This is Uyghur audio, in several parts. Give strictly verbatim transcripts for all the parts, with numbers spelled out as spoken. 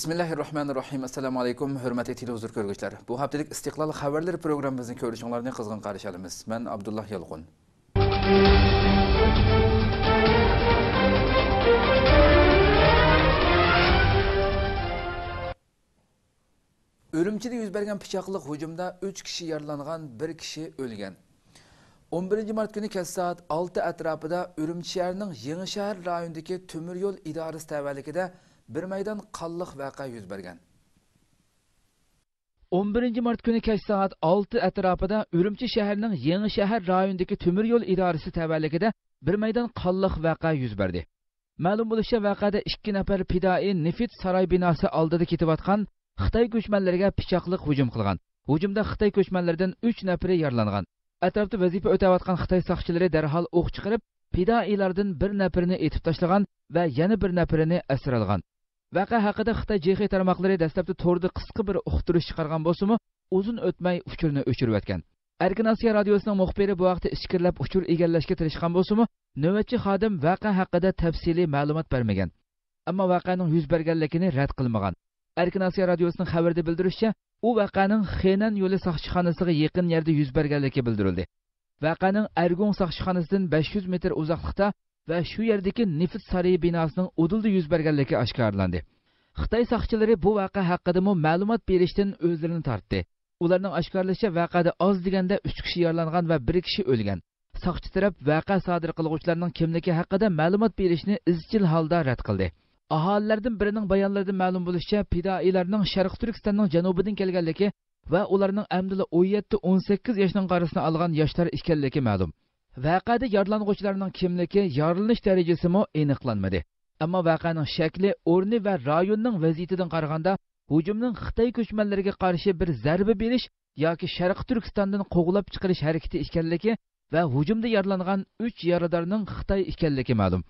بىسمىللاھىررەھمانىررەھىم. ئەسسالامۇ ئەلەيكۇم، ھۆرمەتلىك تېلېۋىزور كۆرگۈچىلەر. بۇ ھەپتىلىك ئىستىقلال خەۋەرلىرى پروگراممىمىزنى كۆرۈشۈڭلارنى قىزغىن قارشى ئالىمىز. مەن ئابدۇللا يالقۇن. ئۈرۈمچىدە يۈز بەرگەن پىچاقلىق ھۇجۇمدا ئۈچ كىشى يارىلانغان، بىر كىشى ئۆلگەن. ئون بىرىنچى مارت كۈنى كەچ سائەت ئالتە ئەتراپىدا ئۈرۈمچى شەھىرىنىڭ يېڭى شەھەر رايونىدىكى تۆمۈر يول ئىدارىسى تەۋەلىكىدە بىر مەيدان قانلىق ۋەقە يۈز بەرگەن. ئون بىرىنچى مارت كۈنى كەچ سائەت ئالتە ئەتراپىدا ئۈرۈمچى شەھىرىنىڭ يېڭى شەھەر رايونىدىكى تۆمۈر يول ئىدارىسى تەۋەلىكىدە بىر مەيدان قانلىق ۋەقە يۈز بەردى. مەلۇم بولۇشىچە، ۋەقەدە ئىككى نەپەر پىدائىي نېفىت ساراي بىناسى ئالدىدا كېتىۋاتقان خىتاي كۆچمەنلىرىگە پىچاقلىق ھۇجۇم قىلغان. ھۇجۇمدا خىتاي كۆچمەنلىرىدىن ئۈچ نەپىرى يارىلانغان. ئەتراپتا ۋەزىپە ئۆتەۋاتقان خىتاي ساقچىلىرى دەرھال ئوق چىقىرىپ، پىدائىيلاردىن بىر نەپىرىنى ئېتىپ تاشلىغان ۋە يەنە بىر نەپىرىنى ئەسىر ئالغان. ۋەقە ھەققىدە خىتاي جې خې تارماقلىرى دەسلەپتە توردا قىسقا بىر ئۇقتۇرۇش چىقارغان بولسىمۇ، ئۇزۇن ئۆتمەي ئۇچۇرنى ئۆچۈرۈۋەتكەن. ئەركىن ئاسىيا رادىيوسىنىڭ مۇخبىرى بۇ ھەقتە ئىچكىرىلەپ ئۇچۇر ئىگىلەشكە تىرىشقان بولسىمۇ، نۆۋەتچى خادىم ۋەقە ھەققىدە تەپسىلىي مەلۇمات بەرمىگەن. ئەمما ۋەقەنىڭ يۈز بەرگەنلىكىنى رەت قىلمىغان. ئەركىن ئاسىيا رادىيوسىنىڭ خەۋىرىدە بىلدۈرۈشىچە، ئۇ ۋەقەنىڭ خېنەن يولى ساقچىخانىسىغا يېقىن يەردە يۈز بەرگەنلىكى بىلدۈرۈلدى. ۋەقەنىڭ ئەرگۇڭ ساقچىخانىسىدىن بەش يۈز مېتىر ئۇزاقلىقتا ۋە شۇ يەردىكى نېفىت سارىيى بىناسىنىڭ ئۇدۇلدا يۈز بەرگەنلىكى ئاشكارىلاندى. خىتاي ساقچىلىرى بۇ ۋەقە ھەققىدىمۇ مەلۇمات بېرىشتىن ئۆزلىرىنى تارتتى. ئۇلارنىڭ ئاشكارىلىشىچە، ۋەقەدە ئاز دېگەندە ئۈچ كىشى يارىلانغان ۋە بىر كىشى ئۆلگەن. ساقچى تەرەپ ۋەقە سادىر قىلغۇچىلارنىڭ كىملىكى ھەققىدە مەلۇمات بېرىشنى ئىزچىل ھالدا رەت قىلدى. ئاھالىلەردىن بىرىنىڭ بايانلىرىدىن مەلۇم بولۇشىچە، پىدائىيلارنىڭ شەرقىي تۈركىستاننىڭ جەنۇبىدىن كەلگەنلىكى ۋە ئۇلارنىڭ ئەمدىلا ئون يەتتە، ئون سەككىز ياشنىڭ ئارىسىنى ئالغان ياشلار ئىكەنلىكى مەلۇم. ۋەقەدە يارىلانغۇچىلارنىڭ كىملىكى، يارىلىنىش دەرىجىسىمۇ ئېنىقلانمىدى. ئەمما ۋەقەنىڭ شەكلى، ئورنى ۋە رايوننىڭ ۋەزىيىتىدىن قارىغاندا، ھۇجۇمنىڭ خىتاي كۆچمەنلىرىگە قارشى بىر زەربە بېرىش ياكى شەرقىي تۈركىستاندىن قوغلاپ چىقىرىش ھەرىكىتى ئىكەنلىكى ۋە ھۇجۇمدا يارىلانغان ئۈچ يارىدارنىڭ خىتاي ئىكەنلىكى مەلۇم.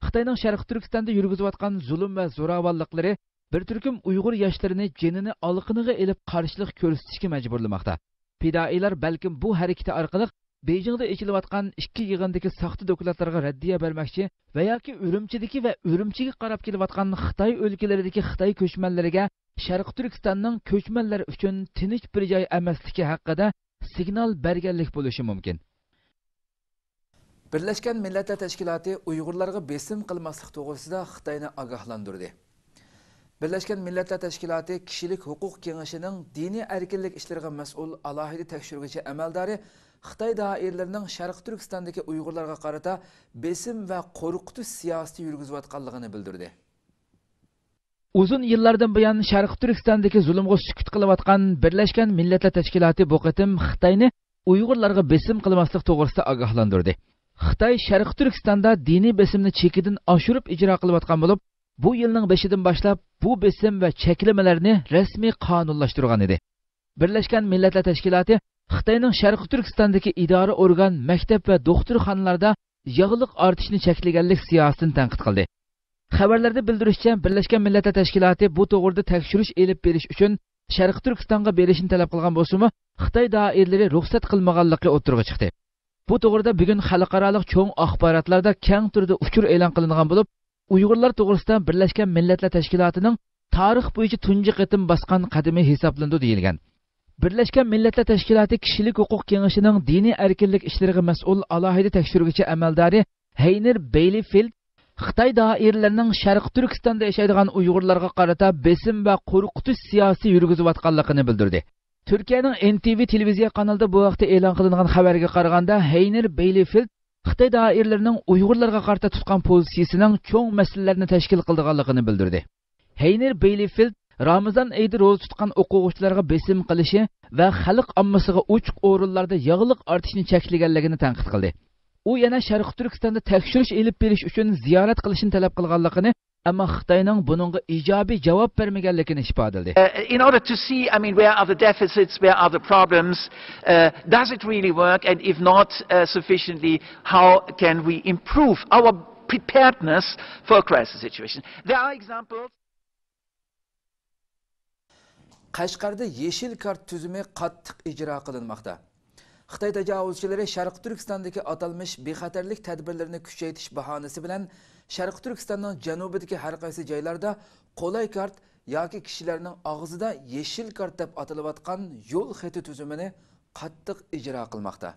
خىتاينىڭ شەرقىي تۈركىستاندا يۈرگۈزۈۋاتقان زۇلۇم ۋە زوراۋانلىقلىرى بىر تۈركۈم ئۇيغۇر ياشلىرىنى جېنىنى ئالىقىنىغا ئېلىپ قارشىلىق كۆرسىتىشكە مەجبۇرلىماقتا. پىدائىيلار بەلكىم بۇ ھەرىكىتى ئارقىلىق بېيجىڭدا ئېچىلىۋاتقان ئىككى يىغىندىكى ساختا دوكلاتلارغا رەددىيە بەرمەكچى ۋە ياكى ئۈرۈمچىدىكى ۋە ئۈرۈمچىگە قاراپ كېلىۋاتقان خىتاي ئۆلكىلىرىدىكى خىتاي كۆچمەنلىرىگە شەرقىي تۈركىستاننىڭ كۆچمەنلەر ئۈچۈن تىنچ بىر جاي ئەمەسلىكى ھەققىدە سىگنال بەرگەنلىك بولۇشى مۇمكىن. بىرلەشكەن مىللەتلەر تەشكىلاتى ئۇيغۇرلارغا بېسىم قىلماسلىق توغرىسىدا خىتاينى ئاگاھلاندۇردى. بىرلەشكەن مىللەتلەر تەشكىلاتى كىشىلىك ھوقۇق كېڭىشىنىڭ دىنىي ئەركىنلىك ئىشلىرىغا مەسئۇل ئالاھىدە تەكشۈرگۈچى ئەمەلدارى خىتاي دائىرىلىرىنىڭ شەرقىي تۈركىستاندىكى ئۇيغۇرلارغا قارىتا بېسىم ۋە قورقۇتۇش سىياسىتى يۈرگۈزۈۋاتقانلىقىنى بىلدۈردى. ئۇزۇن يىللاردىن بۇيان شەرقىي تۈركىستاندىكى زۇلۇمغا سۈكۈت قىلىۋاتقان بىرلەشكەن مىللەتلەر تەشكىلاتى بۇ قېتىم خىتاينى ئۇيغۇرلارغا بېسىم قىلماسلىق توغرىسىدا ئاگاھلاندۇردى. خىتاي شەرقىي تۈركىستاندا دىنىي بېسىمنى چېكىدىن ئاشۇرۇپ ئىجرا قىلىۋاتقان بولۇپ، بۇ يىلنىڭ بېشىدىن باشلاپ بۇ بېسىم ۋە چەكلىمىلەرنى رەسمىي قانۇنلاشتۇرغان ئىدى. بىرلەشكەن مىللەتلەر تەشكىلاتى خىتاينىڭ شەرقىي تۈركىستاندىكى ئىدارە ئورگان، مەكتەپ ۋە دوختۇرخانىلاردا ياغلىق ئارتىشنى چەكلىگەنلىك سىياسىتىنى تەنقىد قىلدى. خەۋەرلەردە بىلدۈرۈشىچە، بىرلەشكەن مىللەتلەر تەشكىلاتى بۇ توغرىدا تەكشۈرۈش ئېلىپ بېرىش ئۈچۈن شەرقىي تۈركىستانغا بېرىشنى تەلەپ قىلغان بولسىمۇ، خىتاي دائىرىلىرى رۇخسەت قىلمىغانلىقى ئوتتۇرىغا چىقتى. بۇ توغرىدا بۈگۈن خەلقئارالىق چوڭ ئاخباراتلاردا كەڭ تۈردە ئۇچۇر ئېلان قىلىنغان بولۇپ، ئۇيغۇرلار توغرىسىدا بىرلەشكەن مىللەتلەر تەشكىلاتىنىڭ تارىخ بويىچە تۇنجى قېتىم باسقان قەدىمى ھېسابلىنىدۇ دېيىلگەن. بىرلەشكەن مىللەتلەر تەشكىلاتى كىشىلىك ھوقۇق كېڭىشىنىڭ دىنىي ئەركىنلىك ئىشلىرىغا مەسئۇل ئالاھىدە تەكشۈرگۈچى ئەمەلدارى ھەينېر بېيلىفېلد خىتاي دائىرىلىرىنىڭ شەرقىي تۈركىستاندا ياشايدىغان ئۇيغۇرلارغا قارىتا بېسىم ۋە قورقۇتۇش سىياسىتى يۈرگۈزۈۋاتقانلىقىنى بىلدۈردى. تۈركىيەنىڭ ئېن تى ۋى تېلېۋىزىيە قانىلىدا بۇ ھەقتە ئېلان قىلىنغان خەۋەرگە قارىغاندا، ھەينېر بېيلىفېلد خىتاي دائىرىلىرىنىڭ ئۇيغۇرلارغا قارىتا تۇتقان پوزىتسىيىسىنىڭ چوڭ مەسىلىلەرنى تەشكىل قىلىدىغانلىقىنى بىلدۈردى. ھەينېر بېيلىفېلد رامىزان ئېيىدا روزا تۇتقان ئوقۇغۇچىلارغا بېسىم قىلىشى ۋە خەلق ئاممىسىغا ئوچۇق ئورۇنلاردا ياغلىق ئارتىشنى چەكلىگەنلىكىنى تەنقىد قىلدى. ئۇ يەنە شەرقىي تۈركىستاندا تەكشۈرۈش ئېلىپ بېرىش ئۈچۈن زىيارەت قىلىشنى تەلەپ قىلغانلىقىنى، ئەمما خىتاينىڭ بۇنىڭغا ئىجابىي جاۋاب بەرمىگەنلىكىنى ئىپادىلىدى. Uh, in order to see, I mean, where are the deficits, where are the problems, uh, does it really work, and if not, uh, sufficiently, how can we improve our preparedness for a crisis situation? There are examples. قەشقەردە يېشىل كارت تۈزۈمى قاتتىق ئىجرا قىلىنماقتا. خىتاي تاجاۋۇزچىلىرى شەرقىي تۈركىستاندىكى ئاتالمىش بىخەتەرلىك تەدبىرلىرىنى كۈچەيتىش باھانىسى بىلەن شەرقىي تۈركىستاننىڭ جەنۇبىدىكى ھەر قايسى جايلاردا قولاي كارت ياكى كىشىلەرنىڭ ئاغزىدا يېشىل كارت دەپ ئاتىلىۋاتقان يول خېتى تۈزۈمىنى قاتتىق ئىجرا قىلماقتا.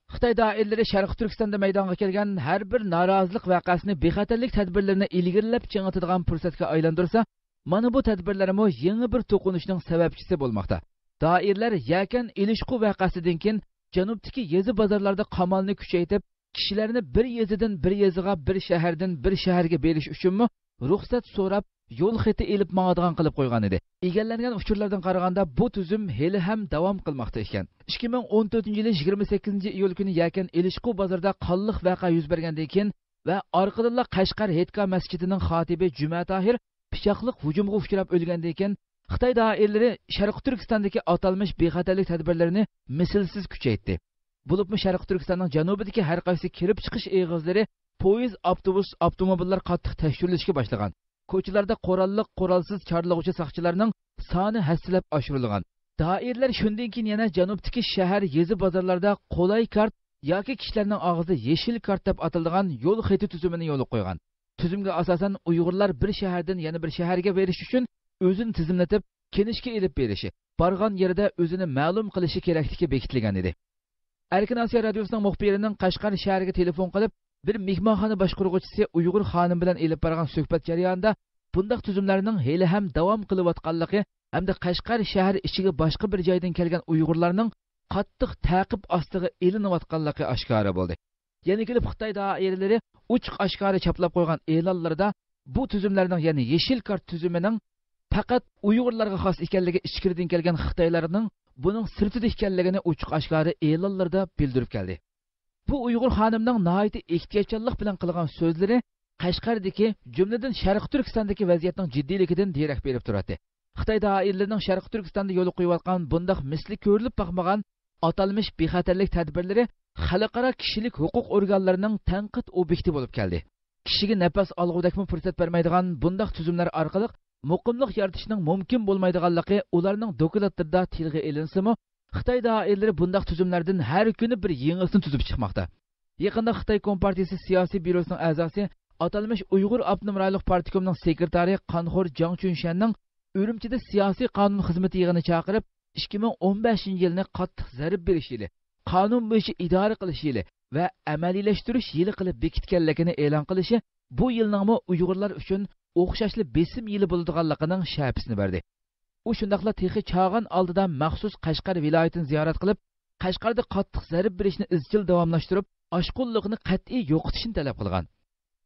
خىتاي دائىرىلىرى شەرقىي تۈركىستاندا مەيدانغا كەلگەن ھەر بىر نارازىلىق ۋەقەسىنى بىخەتەرلىك تەدبىرلىرىنى ئىلگىرىلەپ چىڭىتىدىغان پۇرسەتكە ئايلاندۇرسا، مانا بۇ تەدبىرلەرمۇ يېڭى بىر توقۇنۇشنىڭ سەۋەبچىسى بولماقتا. دائىرىلەر يەكەن ئېلىشقۇ ۋەقەسىدىن كېيىن جەنۇبتىكى يېزا بازارلاردا قامالنى كۈچەيتىپ، كىشىلەرنى بىر يېزىدىن بىر يېزىغا، بىر شەھەردىن بىر شەھەرگە بېرىش ئۈچۈنمۇ رۇخسەت سوراپ، يول خېتى ئېلىپ ماڭىدىغان قىلىپ قويغان ئىدى. ئىگىلەنگەن ئۇچۇرلاردىن قارىغاندا، بۇ تۈزۈم ھېلىھەم داۋام قىلماقتا ئىكەن. ئىككى مىڭ ئون تۆتىنچى يىلى يىگىرمە سەككىزىنچى ئىيۇل كۈنى يەكەن ئېلىشقۇ بازىرىدا قانلىق ۋەقە يۈز بەرگەندىن كېيىن ۋە ئارقىدىنلا قەشقەر ھېيتگاھ مەسچىتىنىڭ خاتىپى جۈمە تاھىر پىچاقلىق ھۇجۇمغا ئۇچراپ ئۆلگەندىن كېيىن، خىتاي دائىرىلىرى شەرقىي تۈركىستاندىكى ئاتالمىش بىخەتەرلىك تەدبىرلىرىنى مىسلىسىز كۈچەيتتى. بولۇپمۇ شەرقىي تۈركىستاننىڭ جەنۇبىدىكى ھەر قايسى كىرىپ چىقىش ئېغىزلىرى، پويىز، ئاپتوبۇس، ئاپتوموبىللار قاتتىق تەكشۈرۈلۈشكە باشلىغان. كوچىلاردا قوراللىق، قورالسىز چارلىغۇچى ساقچىلارنىڭ سانى ھەسسىلەپ ئاشۇرۇلغان. دائىرىلەر شۇندىن كېيىن يەنە جەنۇبتىكى شەھەر، يېزا بازارلاردا قولاي كارت ياكى كىشىلەرنىڭ ئاغزىدا يېشىل كارت دەپ ئاتىلىدىغان يول خېتى تۈزۈمىنى يولغا قويغان. تۈزۈمگە ئاساسەن، ئۇيغۇرلار بىر شەھەردىن يەنە بىر شەھەرگە بېرىش ئۈچۈن ئۆزىنى تىزىملىتىپ، كىنىشكا ئېلىپ بېرىشى، بارغان يېرىدە ئۆزىنى مەلۇم قىلىشى كېرەكلىكى بېكىتىلگەن ئىدى. ئەركىن ئاسىيا رادىيوسىنىڭ مۇخبىرىنىڭ قەشقەر شەھىرىگە تېلېفون قىلىپ، بىر مېھمانخانا باشقۇرغۇچىسى ئۇيغۇر خانىمى بىلەن ئېلىپ بارغان سۆھبەت جەريانىدا بۇنداق تۈزۈملەرنىڭ ھېلىھەم داۋام قىلىۋاتقانلىقى ھەمدە قەشقەر شەھىرى ئىچىگە باشقا بىر جايدىن كەلگەن ئۇيغۇرلارنىڭ قاتتىق تەقىب ئاستىغا ئېلىنىۋاتقانلىقى ئاشكارا بولدى. يەنە كېلىپ خىتاي دائىرىلىرى ئوچۇق ئاشكارا چاپلاپ قويغان ئېلانلىرىدا بۇ تۈزۈملەرنىڭ، يەنى يېشىل كارت تۈزۈمىنىڭ پەقەت ئۇيغۇرلارغا خاس ئىكەنلىكى، ئىچكىرىدىن كەلگەن خىتايلارنىڭ بۇنىڭ سىرتىدا ئىكەنلىكىنى ئوچۇق ئاشكارا ئېلانلىرىدا بىلدۈرۈپ كەلدى. بۇ ئۇيغۇر خانىمنىڭ ناھايىتى ئېھتىياتچانلىق بىلەن قىلغان سۆزلىرى قەشقەردىكى، جۈملىدىن شەرقىي تۈركىستاندىكى ۋەزىيەتنىڭ جىددىيلىكىدىن دېرەك بېرىپ تۇراتتى. خىتاي دائىرىلىرىنىڭ شەرقىي تۈركىستاندا يولغا قويۇۋاتقان بۇنداق مىسلى كۆرۈلۈپ باقمىغان ئاتالمىش بىخەتەرلىك تەدبىرلىرى خەلقئارا كىشىلىك ھوقۇق ئورگانلىرىنىڭ تەنقىد ئوبيېكتى بولۇپ كەلدى. كىشىگە نەپەس ئالغۇدەكمۇ پۇرسەت بەرمەيدىغان بۇنداق تۈزۈملەر ئارقىلىق مۇقىملىق يارىتىشنىڭ مۇمكىن بولمايدىغانلىقى ئۇلارنىڭ دوكلاتلىرىدا تىلغا ئېلىنسىمۇ، خىتاي دائىرىلىرى بۇنداق تۈزۈملەردىن ھەر كۈنى بىر يېڭىسىنى تۈزۈپ چىقماقتا. يېقىندا خىتاي كومپارتىيىسى سىياسىي بيۇروسىنىڭ ئەزاسى، ئاتالمىش ئۇيغۇر ئاپتونوم رايونلۇق پارتكومنىڭ سېكرېتارى قانخور جاڭ چۈنشەننىڭ ئۈرۈمچىدە سىياسىي قانۇن خىزمىتى يىغىنى چاقىرىپ، ئىككى مىڭ ئون بەشىنچى يىلنى قاتتىق زەرب بېرىش يىلى، قانۇن بويىچە ئىدارە قىلىش يىلى ۋە ئەمەلىيلەشتۈرۈش يىلى قىلىپ بېكىتكەنلىكىنى ئېلان قىلىشى بۇ يىلنىڭمۇ ئۇيغۇرلار ئۈچۈن ئوخشاشلا بېسىم يىلى بولىدىغانلىقىنىڭ شەپىسىنى بەردى. ئۇ شۇنداقلا تېخى چاغان ئالدىدا مەخسۇس قەشقەر ۋىلايىتىنى زىيارەت قىلىپ، قەشقەردە قاتتىق زەرب بېرىشنى ئىزچىل داۋاملاشتۇرۇپ، ئاشقۇنلۇقنى قەتئىي يوقىتىشنى تەلەپ قىلغان.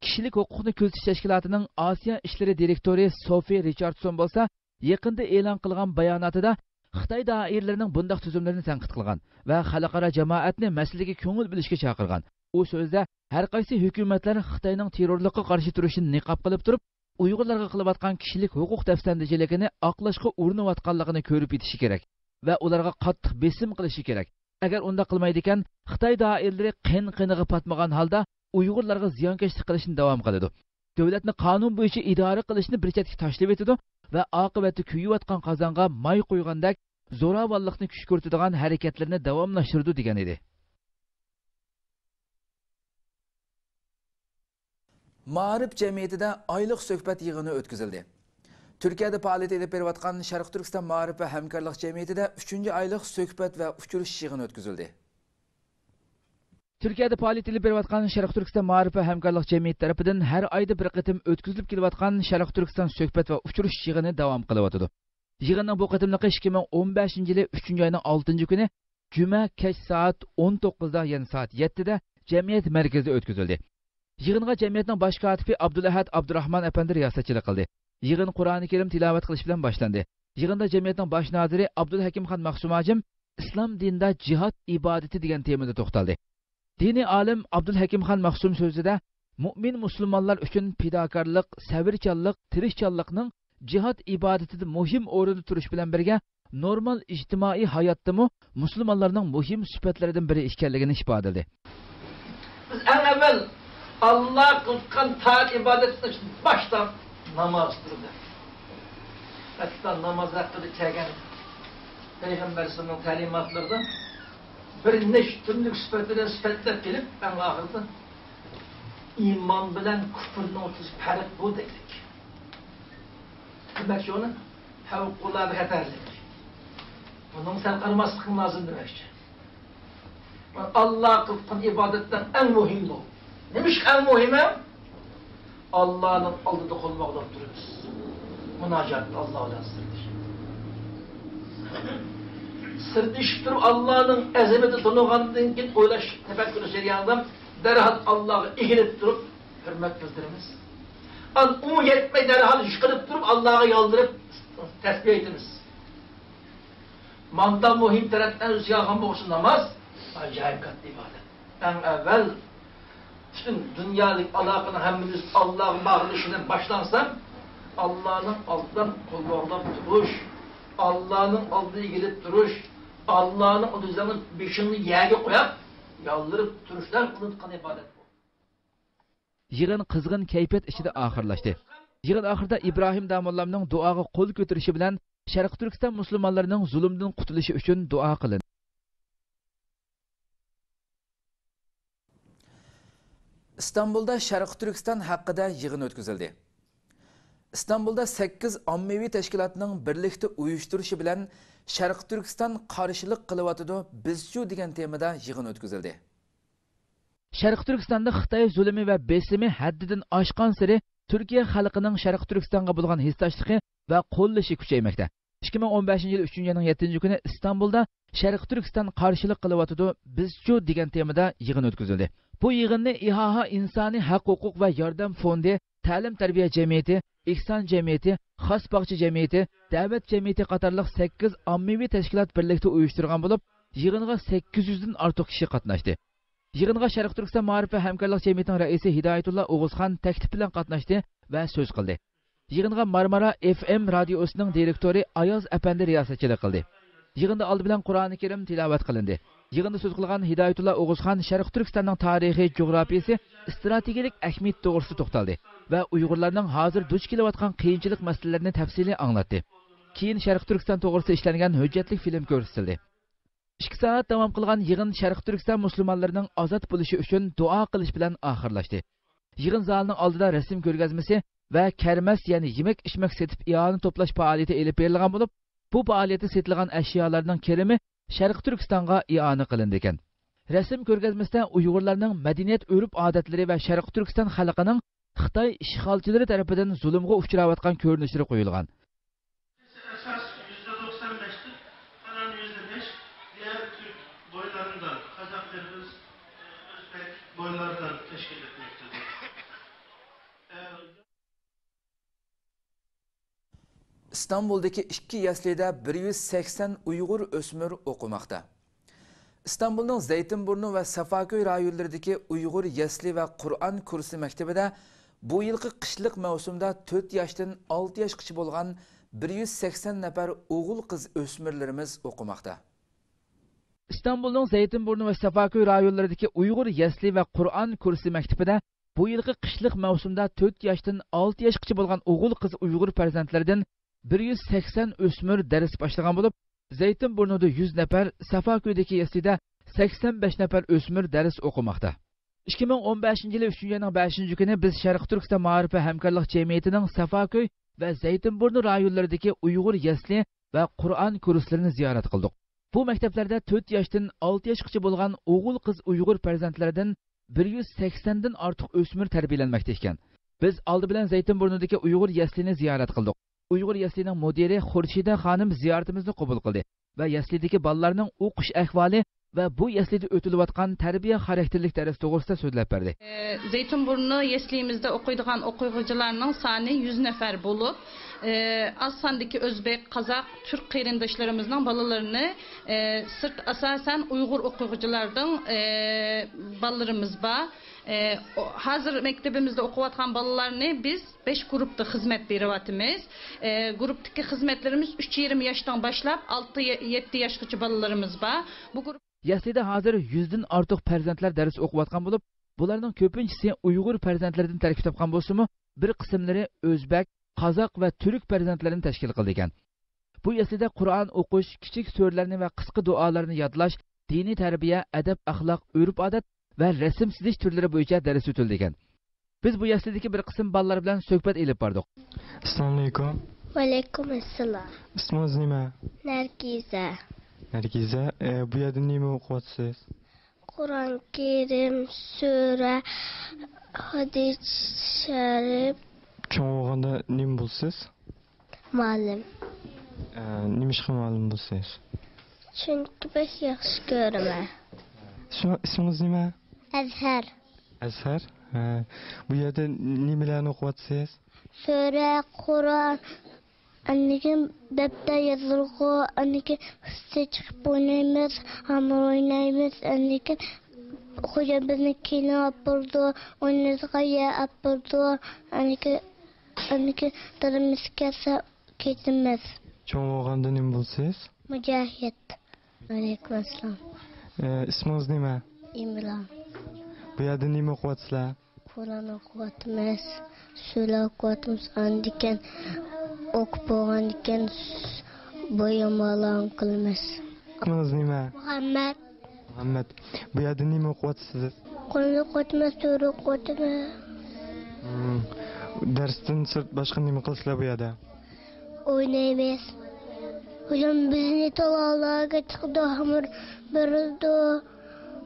كىشىلىك ھوقۇقنى كۆزىتىش تەشكىلاتىنىڭ ئاسىيا ئىشلىرى دىرېكتورى سوفى رىچاردسون بولسا يېقىندا ئېلان قىلغان باياناتىدا خىتاي دائىرىلىرىنىڭ بۇنداق تۈزۈملىرىنى تەنقىد قىلغان ۋە خەلقئارا جامائەتنى مەسىلىگە كۆڭۈل بۆلۈشكە چاقىرغان. ئۇ سۆزىدە، ھەر قايسى ھۆكۈمەتلەر خىتاينىڭ تېررورلۇققا قارشى تۇرۇشىنى نىقاب قىلىپ تۇرۇپ، ئۇيغۇرلارغا قىلىۋاتقان كىشىلىك ھوقۇق دەپسەندىچىلىكىنى ئاقلاشقا ئۇرۇنۇۋاتقانلىقىنى كۆرۈپ يېتىشى كېرەك ۋە ئۇلارغا قاتتىق بېسىم قىلىشى كېرەك. ئەگەر ئۇنداق قىلمايدىكەن، خىتاي دائىرىلىرى قېن-قېنىغا پاتمىغان ھالدا ئۇيغۇرلارغا زىيانكەشلىك قىلىشنى داۋام قىلىدۇ. دۆلەتنى قانۇن بويىچە ئىدارە قىلىشنى بىر چەتكە تاشلىۋېتىدۇ ۋە ئاقىۋەتتە كۆيۈۋاتقان قازانغا ماي قۇيغاندەك زوراۋانلىقنى كۈشكۈرتىدىغان ھەرىكەتلىرىنى داۋاملاشتۇرىدۇ، دېگەن ئىدى. مائارىپ جەمئىيىتىدە ئايلىق سۆھبەت يىغىنى ئۆتكۈزۈلدى. تۈركىيەدە پائالىيەت ئېلىپ بېرىۋاتقان شەرقىي تۈركىستان مائارىپ ۋە ھەمكارلىق جەمئىيىتىدە ئۈچىنچى ئايلىق سۆھبەت ۋە ئۇچرىشىش يىغىنى ئۆتكۈزۈلدى. تۈركىيەدە پائالىيەت ئېلىپ بېرىۋاتقان شەرقىي تۈركىستان مائارىپ ۋە ھەمكارلىق جەمئىيىتى تەرىپىدىن ھەر ئايدا بىر قېتىم ئۆتكۈزۈلۈپ كېلىۋاتقان شەرقىي تۈركىستان سۆھبەت ۋە ئۇچرىشىش يىغىنى داۋام قىلىۋاتىدۇ. يىغىننىڭ بۇ قېتىملىقى ئىككى مىڭ ئون بەشىنچى يىلى ئۈچىنچى ئاينىڭ ئالتىنچى كۈنى جۈمە كەچ سائەت ئون توققۇزدا، يەنى سائەت يەتتىدە جەمئىيەت مەركىزىدە ئۆتكۈزۈلدى. يىغىنغا جەمئىيەتنىڭ باش كاتىپى ئابدۇلئەھەد ئابدۇراخمان ئەپەندى رىياسەتچىلىك قىلدى. يىغىن قۇرئانى كەرىم تىلاۋەت قىلىش بىلەن باشلاندى. يىغىندا جەمئىيەتنىڭ باش نازىرى ئابدۇلھەكىمخان مەخسۇم ھاجىم ئىسلام دىنىدا جىھاد ئىبادىتى دېگەن تېمىدا توختالدى. دىنىي ئالىم ئابدۇلھەكىمخان مەخسۇم سۆزىدە، مۇئمىن مۇسۇلمانلار ئۈچۈن پىداكارلىق، سەۋرچانلىق، تىرىشچانلىقنىڭ جىھاد ئىبادىتىدە مۇھىم ئورۇندا تۇرۇش بىلەن بىرگە، نورمال ئىجتىمائىي ھاياتتىمۇ مۇسۇلمانلارنىڭ مۇھىم سۈپەتلىرىدىن بىرى ئىكەنلىكىنى ئىپادىلىدى. بىز ئەڭ ئەۋۋەل ئاللا قىلغان تائەت ئىبادەتنى باشلاپ ناماز تۇردى. ھەتتا ناماز ھەققىدە كەلگەن پەيغەمبەر ئەلەيھىسسالامنىڭ تەلىماتلىرىدا بىر نەچچە تۈرلۈك سۈپەت بىلەن سۈپەتلەپ كېلىپ، ئەڭ ئاخىرىدا ئىمان بىلەن كۇپرنىڭ ئوتتۇرىسى پەرق بۇ دەيدۇ. دېمەكچى ئۇنى پەۋقۇلئاددە خەتەرلىك. بۇنىڭ سەل قارىماسلىقىڭ لازىم دېمەكچى. ئاللاغا قىلغان ئىبادەتلەر ئەڭ مۇھىم بۇ. نېمىشقا ئەڭ مۇھىم ھەم؟ ئاللانىڭ ئالدىدا قول باغلاپ تۇرىمىز. مۇناجات، ئاللا بىلەن سىردىشىپ. سىردىشىپ تۇرۇپ، ئاللانىڭ ئەزىمىتىنى تونۇغاندىن كېيىن ئويلاش، تەپەككۇر جەريانىدا دەرھال ئاللاغا ئېگىلىپ تۇرۇپ، ھۆرمەت بىلدۈرىمىز. ئاندىن ئۇ يەتمەي، دەرھال يۈز قىلىپ تۇرۇپ، ئاللاغا يالۋۇرۇپ، تەسبىھ ئېيتىمىز. ماندا مۇھىم تەرەپلەرنى ئۆز ئىچىگە ئالغان بولغۇچە ناماز ئاجايىپ كاتتا ئىبادەت. ئەڭ ئەۋۋەل پۈتۈن دۇنيالىق ئالاقىنى ھەممىمىز ئاللاغا باغلىشىدىن باشلانسا، ئاللانىڭ ئالدىدا قول باغلاپ تۇرۇش، ئاللانىڭ ئالدىدا ئېگىلىپ تۇرۇش، ئاللانىڭ ئالدىدا ئۆزلەرنىڭ بېشىڭنى يەرگە قويۇپ يالۋۇرۇپ تۇرۇشلار قىلىنغان ئىبادەت بۇ. يىغىن قىزغىن كەيپىيات ئىچىدە ئاخىرلاشتى. يىغىن ئاخىرىدا ئىبراھىم داموللامنىڭ دۇئاغا قول كۆتۈرۈشى بىلەن شەرقىي تۈركىستان مۇسۇلمانلىرىنىڭ زۇلۇمدىن قۇتۇلۇشى ئۈچۈن دۇئا قىلىندى. ئىستانبۇلدا شەرقىي تۈركىستان ھەققىدە يىغىن ئۆتكۈزۈلدى. ئىستانبۇلدا سەككىز ئاممىۋى تەشكىلاتنىڭ بىرلىكتە ئۇيۇشتۇرۇشى بىلەن شەرقىي تۈركىستان قارشىلىق قىلىۋاتىدۇ، بىزچۇ دېگەن تېمىدا يىغىن ئۆتكۈزۈلدى. شەرقىي تۈركىستاندا خىتاي زۇلۇمى ۋە بېسىمى ھەددىدىن ئاشقانسېرى تۈركىيە خەلقىنىڭ شەرقىي تۈركىستانغا بولغان ھېسداشلىقى ۋە قوللىشى كۈچەيمەكتە. ئىككى مىڭ ئون بەشىنچى يىل ئۈچىنچى ئاينىڭ يەتتىنچى كۈنى ئىستانبۇلدا شەرقىي تۈركىستان قارشىلىق قىلىۋاتىدۇ، بىزچۇ دېگەن تېمىدا يىغىن ئۆتكۈزۈلدى. بۇ يىغىننى ئىھائا ئىنسانىي ھەق ھوقۇق ۋە ياردەم فوندى، تەلىم تەربىيە جەمئىيىتى، ئېھسان جەمئىيىتى، خاس باغچە جەمئىيىتى، دەۋەت جەمئىيىتى قاتارلىق سەككىز ئاممىۋى تەشكىلات بىرلىكتە ئۇيۇشتۇرغان بولۇپ، يىغىنغا سەككىز يۈزدىن ئارتۇق كىشى قاتناشتى. يىغىنغا شەرقىي تۈركىستان مائارىپ ۋە ھەمكارلىق جەمئىيىتىنىڭ رەئىسى ھىدايەتۇللا ئوغۇزخان تەكلىپ بىلەن قاتناشتى ۋە سۆز قىلدى. يىغىنغا مارمارا ئېف ئېم رادىيوسىنىڭ دىرېكتورى ئاياز ئەپەندى رىياسەتچىلىك قىلدى. يىغىندا ئالدى بىلەن قۇرئانى كەرىم تىلاۋەت قىلىندى. يىغىندا سۆز قىلغان ھىدايەتۇللا ئوغۇزخان شەرقىي تۈركىستاننىڭ تارىخىي جۇغراپىيىسى، ئىستراتېگىيەلىك ئەھمىيىتى توغرىسىدا توختالدى ۋە ئۇيغۇرلارنىڭ ھازىر دۇچ كېلىۋاتقان قىيىنچىلىق مەسىلىلىرىنى تەپسىلىي ئاڭلاتتى. كېيىن شەرقىي تۈركىستان توغرىسىدا ئىشلەنگەن ھۆججەتلىك فىلىم كۆرسىتىلدى. ئىككى سائەت داۋام قىلغان يىغىن شەرقىي تۈركىستان مۇسۇلمانلىرىنىڭ ئازاد بولۇشى ئۈچۈن دۇئا قىلىش بىلەن ئاخىرلاشتى. يىغىن زالىنىڭ ئالدىدا رەسىم كۆرگەزمىسى ۋە كەرمەس، يەنى يېمەك-ئىچمەك سېتىپ ئىئانە توپلاش پائالىيىتى ئېلىپ بېرىلغان بولۇپ، بۇ پائالىيەتتە سېتىلغان ئەشيالارنىڭ كىرىمى شەرقىي تۈركىستانغا ئىئانە قىلىنىدىكەن. رەسىم كۆرگەزمىسىدە ئۇيغۇرلارنىڭ مەدەنىيەت، ئۆرپ-ئادەتلىرى ۋە شەرقىي تۈركىستان خەلقىنىڭ خىتاي ئىشغالچىلىرى تەرىپىدىن زۇلۇمغا ئۇچراۋاتقان كۆرۈنۈشلىرى قويۇلغان. ئاساس يۈزدە توقسان بەشتىن قالغان يۈزدە بەش دىيار تۈرك بويلارىدىن، قازاقلىرىمىز، ئۆزبەك بويلارىدىن تەشكىل ئەتمەكتىدۇر. ئىستانبۇلدىكى ئىككى يەسلىدە بىر يۈز سەكسەن ئۇيغۇر ئۆسمۈر ئوقۇماقتا. ئىستانبۇلنىڭ زەيتىنبۇرنۇ ۋە سافاكۆي رايونلىرىدىكى ئۇيغۇر يەسلى ۋە قۇرئان كۇرسى مەكتىپىدە بۇ يىلقى قىشلىق مەۋسۇمدا تۆت ياشتىن ئالتە ياشقىچە بولغان بىر يۈز سەكسەن نەپەر ئوغۇل-قىز ئۆسمۈرلىرىمىز ئوقۇماقتا. ئىستانبۇلنىڭ زەيتىنبۇرنۇ ۋە سافاكۆي رايونلىرىدىكى ئۇيغۇر يەسلى ۋە قۇرئان كۇرسى مەكتىپىدە بۇ يىلقى قىشلىق مەۋسۇمدا تۆت ياشتىن ئالتە ياشقىچە بولغان ئوغۇل-قىز ئۇيغۇر پەرزەنتلىرىدىن بىر يۈز سەكسەن ئۆسمۈر دەرس باشلىغان بولۇپ، زەيتىنبۇرنۇدا يۈز نەپەر، سافاكۆيدىكى يەسلىدە سەكسەن بەش نەپەر ئۆسمۈر دەرس ئوقۇماقتا. ئىككى مىڭ ئون بەشىنچى يىلى ئۈچىنچى ئاينىڭ بەشىنچى كۈنى بىز شەرقىي تۈركىستان مائارىپ ۋە ھەمكارلىق جەمئىيىتىنىڭ سافاكۆي ۋە زەيتىنبۇرنۇ رايونلىرىدىكى ئۇيغۇر يەسلى ۋە قۇرئان كۇرسلىرىنى زىيارەت قىلدۇق. بۇ مەكتەپلەردە تۆت ياشتىن ئالتە ياشقىچە بولغان ئوغۇل-قىز ئۇيغۇر پەرزەنتلىرىدىن بىر يۈز سەكسەندىن ئارتۇق ئۆسمۈر تەربىيەلەنمەكتە ئىكەن. بىز ئالدى بىلەن زەيتىنبۇرنۇدىكى ئۇيغۇر يەسلىنى زىيارەت قىلدۇق. ئۇيغۇر يەسلىنىڭ مۇدىرى خۇرشىدە خانىم زىيارىتىمىزنى قوبۇل قىلدى ۋە يەسلىدىكى بالىلارنىڭ ئوقۇش ئەھۋالى ۋە بۇ يەسلىدە ئۆتۈلۈۋاتقان تەربىيە خاراكتېرلىك دەرس توغرىسىدا سۆزلەپ بەردى. ئە، زەيتىنبۇرنۇ يەسلىمىزدە ئوقۇيدىغان ئوقۇغۇچىلارنىڭ سانى يۈز نەپەر بولۇپ، ئە، ئاز ساندىكى ئۆزبېك، قازاق، تۈرك قېرىنداشلىرىمىزنىڭ بالىلىرىنى، ئە، سىرت، ئاساسەن ئۇيغۇر ئوقۇغۇچىلاردىن، ئە، بالىلىرىمىز بار. ئە، ئو-، ھازىر مەكتىپىمىزدە ئوقۇۋاتقان بالىلارنى بىز بەش گۇرۇپپىدا خىزمەت بېرىۋاتىمىز. ئە، گۇرۇپپىدىكى خىزمەتلىرىمىز ئۈچ يېرىم ياشتىن باشلاپ ئالتە، يەتتە ياشقىچە بالىلىرىمىز بار. بۇ گۇرۇپ يەسلىدە ھازىر يۈزدىن ئارتۇق پەرزەنتلەر دەرس ئوقۇۋاتقان بولۇپ، بۇلارنىڭ كۆپىنچىسى ئۇيغۇر پەرزەنتلىرىدىن تەركىب تاپقان بولسىمۇ، بىر قىسىملىرى ئۆزبەك، قازاق ۋە تۈرك پەرزەنتلىرىدىن تەشكىل قىلىدىكەن. بۇ يەسلىدە قۇرئان ئوقۇش، كىچىك سۈرىلەرنى ۋە قىسقا دۇئالارنى يادلاش، دىنىي تەربىيە، ئەدەپ-ئەخلاق، ئۆرپ-ئادەت ۋە رەسىم سىزىش تۈرلىرى بويىچە دەرس ئۆتۈلىدىكەن. بىز بۇ يەسلىدىكى بىر قىسىم بالىلار بىلەن سۆھبەت ئېلىپ باردۇق. ئەسسالامۇئەلەيكۇم. ۋەئەلەيكۇم ئەسسالام. ئىسمىڭىز نېمە؟ نەرگىزە. نەرگىزە، ئە، بۇ يەردە نېمە ئوقۇۋاتىسىز؟ قۇرئان كەرىم، سۈرە، ھەدىس شەرىپ. چوڭ بولغاندا نېمە بولىسىز؟ مۇئەللىم. ئە، نېمىشقا مۇئەللىم بولىسىز؟ چۈنكى بەك ياخشى كۆرىمەن. ئىسمىڭىز نېمە؟ ئەزھەر. ئەزھەر. ھە. بۇ يەردە نېمىلەرنى ئوقۇۋاتىسىز؟ سۈرە، قۇرئان، ئاندىن كېيىن دەپتەر يازىدىغۇ، ئاندىن كېيىن ئۈستىگە چىقىپ ئوينايمىز، ھامۇر ئوينايمىز، ئاندىن كېيىن خوجام بىزنى كىنو ئاپىرىدۇ، ئوينايدىغان يەر ئاپىرىدۇ، ئاندىن كېيىن، ئاندىن كېيىن دادام ئىشكەلسە كېتىمىز. چوڭ بولغاندا نېمە بولىسىز؟ مۇجاھىد. ۋەئەلەيكۇم ئەسسالام. ئە، ئىسمىڭىز نېمە؟ ئىمران. بۇ يەردە نېمە ئوقۇۋاتىسىلەر؟ قۇرئان ئوقۇۋاتىمىز، سۈرە ئوقۇۋاتىمىز، ئاندىكىن ئوقۇپ بولغاندىكىن بويۇمالارنى قىلىمىز. ئىسمىڭىز نېمە؟ مۇھەممەد. مۇھەممەد. بۇ يەردە نېمە ئوقۇۋاتىسىز؟ قۇرئان ئوقۇۋاتىمىز، سۈرە ئوقۇۋاتىمىز. مم. دەرستىن سىرت باشقا نېمە قىلىسىلەر بۇ يەردە؟ ئوينايمىز. خوجام بىزنى تالاغا چىقىدۇ، ھامۇر بېرىدۇ.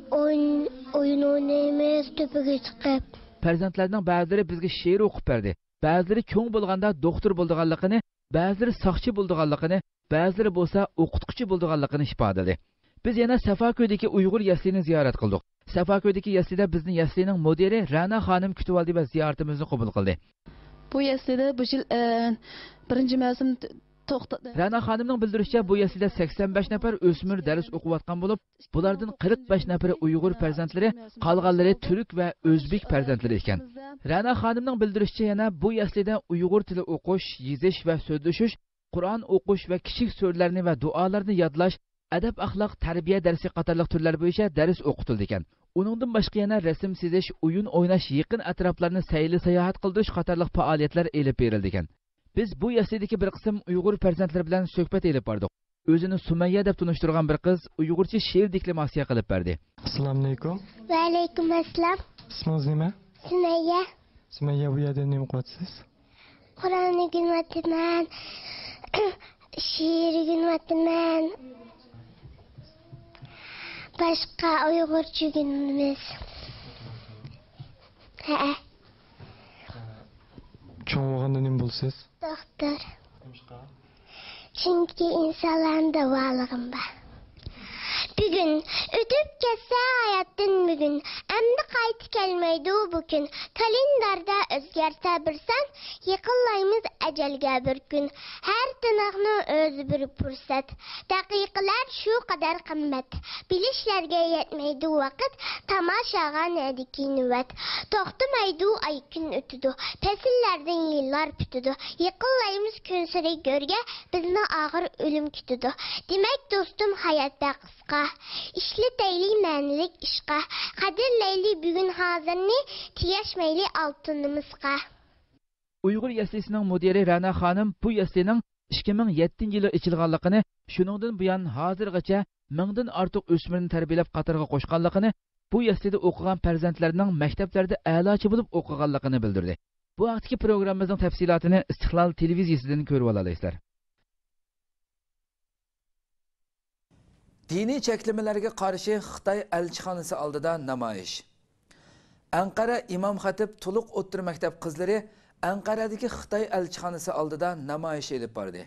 ئويۇن، ئويۇن ئوينايمىز تۆپىگە چىقىپ. پەرزەنتلەرنىڭ بەزىلىرى بىزگە شېئىر ئوقۇپ بەردى. بەزىلىرى چوڭ بولغاندا دوختۇر بولىدىغانلىقىنى، بەزىلىرى ساقچى بولىدىغانلىقىنى، بەزىلىرى بولسا ئوقۇتقۇچى بولىدىغانلىقىنى ئىپادىلىدى. بىز يەنە سەفاكۆيدىكى ئۇيغۇر يەسلىنى زىيارەت قىلدۇق. سەفاكۆيدىكى يەسلىدە بىزنى يەسلىنىڭ مۇدىرى رەنا خانىم كۈتۈۋالدى ۋە زىيارىتىمىزنى قوبۇل قىلدى. بۇ يەسلىدە بۇ يىل، ئە، بىرىنچى مەۋسۇم ت-، توختىدى. رەنا خانىمنىڭ بىلدۈرۈشىچە، بۇ يەسلىدە سەكسەن بەش نەپەر ئۆسمۈر دەرس ئوقۇۋاتقان بولۇپ، بۇلاردىن قىرىق بەش نەپىرى ئۇيغۇر پەرزەنتلىرى، قالغانلىرى تۈرك ۋە ئۆزبېك پەرزەنتلىرى ئىكەن. رەنا خانىمنىڭ بىلدۈرۈشىچە، يەنە بۇ يەسلىدە ئۇيغۇر تىلى ئوقۇش، يېزىش ۋە سۆزلىشىش، قۇرئان ئوقۇش ۋە كىچىك سۈرىلەرنى ۋە دۇئالارنى يادلاش، ئەدەپ-ئەخلاق، تەربىيە دەرسى قاتارلىق تۈرلەر بويىچە دەرس ئوقۇتۇلىدىكەن. ئۇنىڭدىن باشقا يەنە رەسىم سىزىش، ئويۇن ئويناش، يېقىن ئەتراپلارنى سەيلە-ساياھەت قىلدۇرۇش قاتارلىق پائالىيەتلەر ئېلىپ بېرىلىدىكەن. بىز بۇ يەسلىدىكى بىر قىسىم ئۇيغۇر پەرزەنتلىرى بىلەن سۆھبەت ئېلىپ باردۇق. ئۆزىنى سۇمەييە دەپ تونۇشتۇرغان بىر قىز ئۇيغۇرچە شېئىر دېكلاماتسىيە قىلىپ بەردى. ئەسسالامۇئەلەيكۇم. ۋەئەلەيكۇم ئەسسالام. ئىسمىڭىز نېمە؟ سۈمەييە. سۈمەييە، بۇ يەردە نېمە قىلىۋاتىسىز؟ قۇرئان ئۆگىنىۋاتىمەن. شېئىر ئۆگىنىۋاتىمەن. باشقا ئۇيغۇرچە ئۆگىنىمىز. ھەئە. چوڭ بولغاندا نېمە بولىسىز؟ دوختۇر. نېمىشقا؟ چۈنكى ئىنسانلارنى داۋالىغۇم بار. بۈگۈن ئۆتۈپ كەتسە ھاياتتىن بۈگۈن، ئەمدى قايتا كەلمەيدۇ بۇ كۈن. كالېنداردا ئۆزگەرسە بىر سان، يېقىنلايمىز ئەجەلگە بىر كۈن. ھەر تىنىقنىڭ ئۆزى بىر پۇرسەت. دەقىقىلەر شۇ قەدەر قىممەت. بىلىشلەرگە يەتمەيدۇ ۋاقىت، تاماشاغا نەدىكى نۆۋەت. توختىمايدۇ ئاي كۈن ئۆتىدۇ، پەسىللەردىن يىللار پۈتىدۇ. يېقىنلايمىز كۈنسېرى گۆرگە، بىزنى ئاغىر ئۆلۈم كۈتىدۇ. دېمەك دوستۇم، ھايات بەك قىسقا. ئىشلىتەيلى مەنىلىك ئىشقا، قەدىرلەيلى بۈگۈن ھازىرنى، تېگەشمەيلى ئالتۇنىمىزغا. ئۇيغۇر يەسلىسىنىڭ مۇدىرى رەنا خانىم بۇ يەسلىنىڭ ئىككى مىڭ يەتتىنچى يىلى ئېچىلغانلىقىنى، شۇنىڭدىن بۇيان ھازىرغىچە مىڭدىن ئارتۇق ئۆسمۈرنى تەربىيەلەپ قاتارغا قوشقانلىقىنى، بۇ يەسلىدە ئوقۇغان پەرزەنتلەرنىڭ مەكتەپلەردە ئەلاچى بولۇپ ئوقۇغانلىقىنى بىلدۈردى. بۇ ھەقتىكى پروگراممىمىزنىڭ تەپسىلاتىنى ئىستىقلال تېلېۋىزىيىسىدىن كۆرۈۋالالايسىلەر. دىنىي چەكلىمىلەرگە قارشى خىتاي ئەلچىخانىسى ئالدىدا نامايىش. ئەنقەرە ئىمام خەتىپ تولۇق ئوتتۇرا مەكتەپ قىزلىرى ئەنقەرەدىكى خىتاي ئەلچىخانىسى ئالدىدا نامايىش ئېلىپ باردى.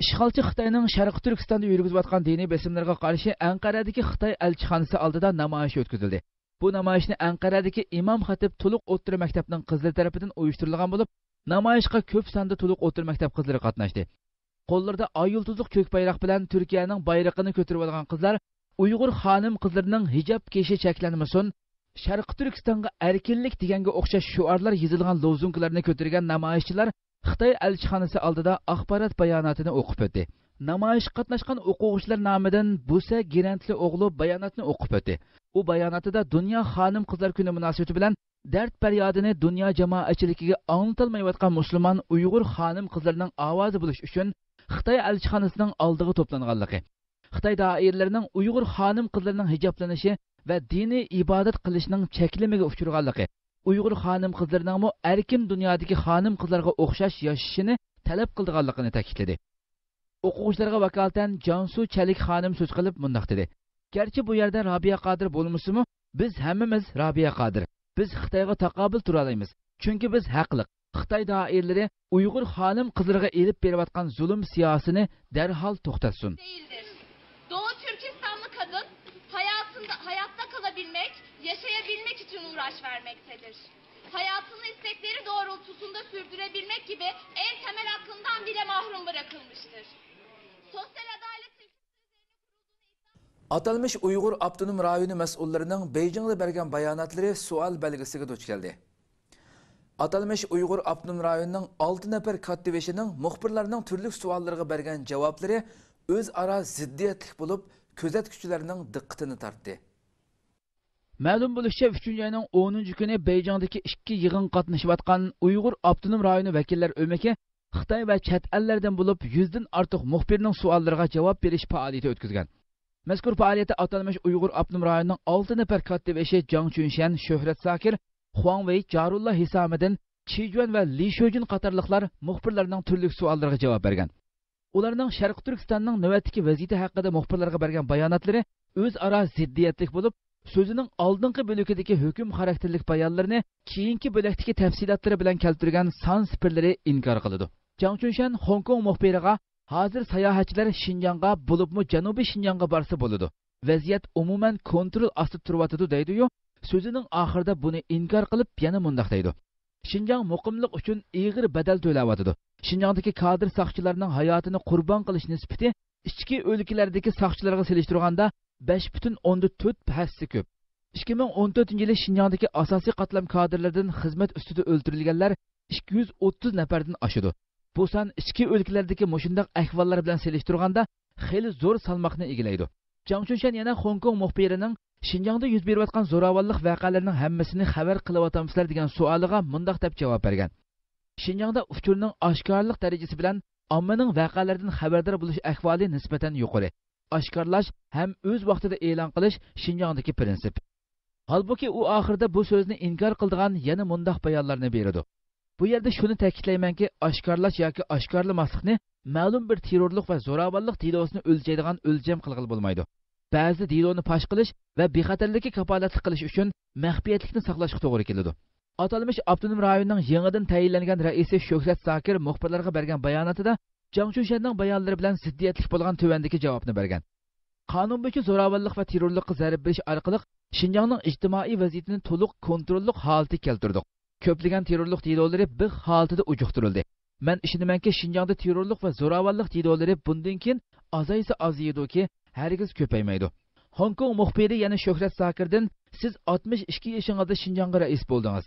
ئىشغالچى خىتاينىڭ شەرقىي تۈركىستاندا يۈرگۈزۈۋاتقان دىنىي بېسىملىرىغا قارشى ئەنقەرەدىكى خىتاي ئەلچىخانىسى ئالدىدا نامايىش ئۆتكۈزۈلدى. بۇ نامايىشنى ئەنقەرەدىكى ئىمام خەتىپ تولۇق ئوتتۇرا مەكتەپنىڭ قىزلىرى تەرىپىدىن ئۇيۇشتۇرۇلغان بولۇپ، نامايىشقا كۆپ ساندا تولۇق ئوتتۇرا مەكتەپ قىزلىرى قاتناشتى. قوللىرىدا ئاي يۇلتۇزلۇق كۆك بايراق بىلەن تۈركىيەنىڭ بايرىقىنى كۆتۈرۈۋالغان قىزلار ئۇيغۇر خانىم قىزلىرىنىڭ ھىجاب كىيىشى چەكلەنمىسۇن، شەرقىي تۈركىستانغا ئەركىنلىك دېگەنگە ئوخشاش شوئارلار يېزىلغان لوزۇنكىلارنى كۆتۈرگەن نامايىشچىلار خىتاي ئەلچىخانىسى ئالدىدا ئاخبارات باياناتىنى ئوقۇپ ئۆتتى. نامايىشقا قاتناشقان ئوقۇغۇچىلار نامىدىن بۇسە گېرەنتلى ئوغلۇ باياناتنى ئوقۇپ ئۆتتى. ئۇ باياناتىدا دۇنيا خانىم قىزلار كۈنى مۇناسىۋىتى بىلەن دەرد پەريادىنى دۇنيا جامائەتچىلىكىگە ئاڭلىتالمايۋاتقان مۇسۇلمان ئۇيغۇر خانىم قىزلىرىنىڭ ئاۋازى بولۇش ئۈچۈن خىتاي ئەلچىخانىسىنىڭ ئالدىغا توپلانغانلىقى، خىتاي دائىرىلىرىنىڭ ئۇيغۇر خانىم قىزلىرىنىڭ ھىجابلىنىشى ۋە دىنىي ئىبادەت قىلىشىنىڭ چەكلىمىگە ئۇچرىغانلىقى، ئۇيغۇر خانىم-قىزلىرىنىڭمۇ ئەركىن دۇنيادىكى خانىم-قىزلارغا ئوخشاش ياشىشىنى تەلەپ قىلىدىغانلىقىنى تەكىتلىدى. ئوقۇغۇچىلارغا ۋاكالىتەن جانسۇ چەلىك خانىم سۆز قىلىپ مۇنداق دېدى: گەرچە بۇ يەردە رابىيە قادىر بولمىسىمۇ، بىز ھەممىمىز رابىيە قادىر. بىز خىتايغا تاقابىل تۇرالايمىز. چۈنكى بىز ھەقلىق. خىتاي دائىرىلىرى ئۇيغۇر خانىم-قىزلىرىغا ئېلىپ بېرىۋاتقان زۇلۇم سىياسىتىنى دەرھال توختاتسۇن. Değildir. Doğu Türkistanlı kadın hayatında, hayatta kalabilmek, yaşayabilmek için uğraş vermektedir. Hayatını istekleri doğrultusunda sürdürebilmek gibi en temel hakkından bile mahrum bırakılmıştır. Sosyal adalet ئاتالمىش ئۇيغۇر ئاپتونوم رايونى مەسئۇللىرىنىڭ بېيجىڭدا بەرگەن باياناتلىرى سوئال بەلگىسىگە دۇچ كەلدى. ئاتالمىش ئۇيغۇر ئاپتونوم رايونىنىڭ ئالتە نەپەر كاتتىبېشىنىڭ مۇخبىرلارنىڭ تۈرلۈك سوئاللىرىغا بەرگەن جاۋابلىرى ئۆزئارا زىددىيەتلىك بولۇپ، كۆزەتكۈچىلەرنىڭ دىققىتىنى تارتتى. مەلۇم بولۇشىچە، ئۈچىنچى ئاينىڭ ئونىنچى كۈنى بېيجىڭدىكى ئىككى يىغىنغا قاتنىشىۋاتقان ئۇيغۇر ئاپتونوم رايونى ۋەكىللەر ئۆمىكى خىتاي ۋە چەت ئەللەردىن بولۇپ يۈزدىن ئارتۇق مۇخبىرنىڭ سوئاللىرىغا جاۋاب بېرىش پائالىيىتى ئۆتكۈزگەن. مەزكۇر پائالىيەتتە ئاتالمىش ئۇيغۇر ئاپتونوم رايونىنىڭ ئالتە نەپەر كاتتىبېشى جاڭ چۈنشەن، شۆھرەت زاكىر، خۇاڭ ۋېي، جارۇللا ھېسامىدىن، چى جۈەن ۋە لى شۆجۈن قاتارلىقلار مۇخبىرلارنىڭ تۈرلۈك سوئاللىرىغا جاۋاب بەرگەن. ئۇلارنىڭ شەرقىي تۈركىستاننىڭ نۆۋەتتىكى ۋەزىيىتى ھەققىدە مۇخبىرلارغا بەرگەن باياناتلىرى ئۆزئارا زىددىيەتلىك بولۇپ، سۆزىنىڭ ئالدىنقى بۆلىكىدىكى ھۆكۈم خاراكتېرلىك بايانلىرىنى كېيىنكى بۆلەكتىكى تەپسىلاتلىرى بىلەن كەلتۈرگەن سان سىپىرلىرى ئىنكار قىلىدۇ. جاڭ چۈنشەن خوڭكوڭ مۇخبىرىغا، ھازىر ساياھەتچىلەر شىنجاڭغا، بولۇپمۇ جەنۇبىي شىنجاڭغا بارسا بولىدۇ. ۋەزىيەت ئومۇمەن كونترول ئاستىدا تۇرۇۋاتىدۇ، دەيدۇ-يۇ، سۆزىنىڭ ئاخىرىدا بۇنى ئىنكار قىلىپ يەنە مۇنداق دەيدۇ: شىنجاڭ مۇقىملىق ئۈچۈن ئېغىر بەدەل تۆلەۋاتىدۇ. شىنجاڭدىكى كادىر ساقچىلارنىڭ ھاياتىنى قۇربان قىلىش نىسبىتى ئىچكى ئۆلكىلەردىكى ساقچىلارغا سېلىشتۇرغاندا بەش پۈتۈن ئوندىن تۆت ھەسسە كۆپ. ئىككى مىڭ ئون تۆتىنچى يىلى شىنجاڭدىكى ئاساسىي قاتلام كادىرلىرىدىن خىزمەت ئۈستىدە ئۆلتۈرۈلگەنلەر ئىككى يۈز ئوتتۇز نەپەردىن ئاشىدۇ. بۇ سان ئىچكى ئۆلكىلەردىكى مۇشۇنداق ئەھۋاللار بىلەن سېلىشتۇرغاندا خېلى زور سالماقنى ئىگىلەيدۇ. جاڭ چۈنشەن يەنە خوڭكوڭ مۇخبىرىنىڭ شىنجاڭدا يۈز بېرىۋاتقان زوراۋانلىق ۋەقەلىرىنىڭ ھەممىسىنى خەۋەر قىلىۋاتامسىلەر دېگەن سوئالىغا مۇنداق دەپ جاۋاب بەرگەن: شىنجاڭدا ئۇچۇرنىڭ ئاشكارىلىق دەرىجىسى بىلەن ئاممىنىڭ ۋەقەلەردىن خەۋەردار بولۇش ئەھۋالى نىسبەتەن يۇقىرى. ئاشكارىلاش ھەم ئۆز ۋاقتىدا ئېلان قىلىش شىنجاڭدىكى پىرىنسىپ. ھالبۇكى، ئۇ ئاخىرىدا بۇ سۆزنى ئىنكار قىلىدىغان يەنە مۇنداق بايانلارنى بېرىدۇ: بۇ يەردە شۇنى تەكىتلەيمەنكى، ئاشكارىلاش ياكى ئاشكارىلىماسلىقنى مەلۇم بىر تېررورلۇق ۋە زوراۋانلىق دېلوسىنى ئۆلچەيدىغان ئۆلچەم قىلغىلى بولمايدۇ. بەزىدە دېلونى پاش قىلىش ۋە بىخەتەرلىككە كاپالەتلىك قىلىش ئۈچۈن مەخپىيەتلىكنى ساقلاشقا توغرا كېلىدۇ. ئاتالمىش ئاپتونوم رايوننىڭ يېڭىدىن تەيىنلەنگەن رەئىسى شۆھرەت زاكىر مۇخبىرلارغا بەرگەن باياناتىدا جاڭ چۈنشەننىڭ بايانلىرى بىلەن زىددىيەتلىك بولغان تۆۋەندىكى جاۋابنى بەرگەن: قانۇن بويىچە زوراۋانلىق ۋە تېررورلۇققا زەربە بېرىش ئارقىلىق شىنجاڭنىڭ ئىجتىمائىي ۋەزىيىتىنى تولۇق كونتروللۇق ھالىتىگە كەلتۈردۇق. كۆپلىگەن تېررورلۇق دېلولىرى بىخ ھالىتىدە ئۇجۇقتۇرۇلدى. مەن ئىشىنىمەنكى، شىنجاڭدا تېررورلۇق ۋە زوراۋانلىق دېلولىرى بۇندىن كېيىن ئازايسا ئازىيىدۇكى، ھەرگىز كۆپەيمەيدۇ. خوڭكوڭ مۇخبىرى يەنە شۆھرەت زاكىردىن، سىز ئاتمىش ئىككى يېشىڭىزدا شىنجاڭغا رەئىس بولدىڭىز.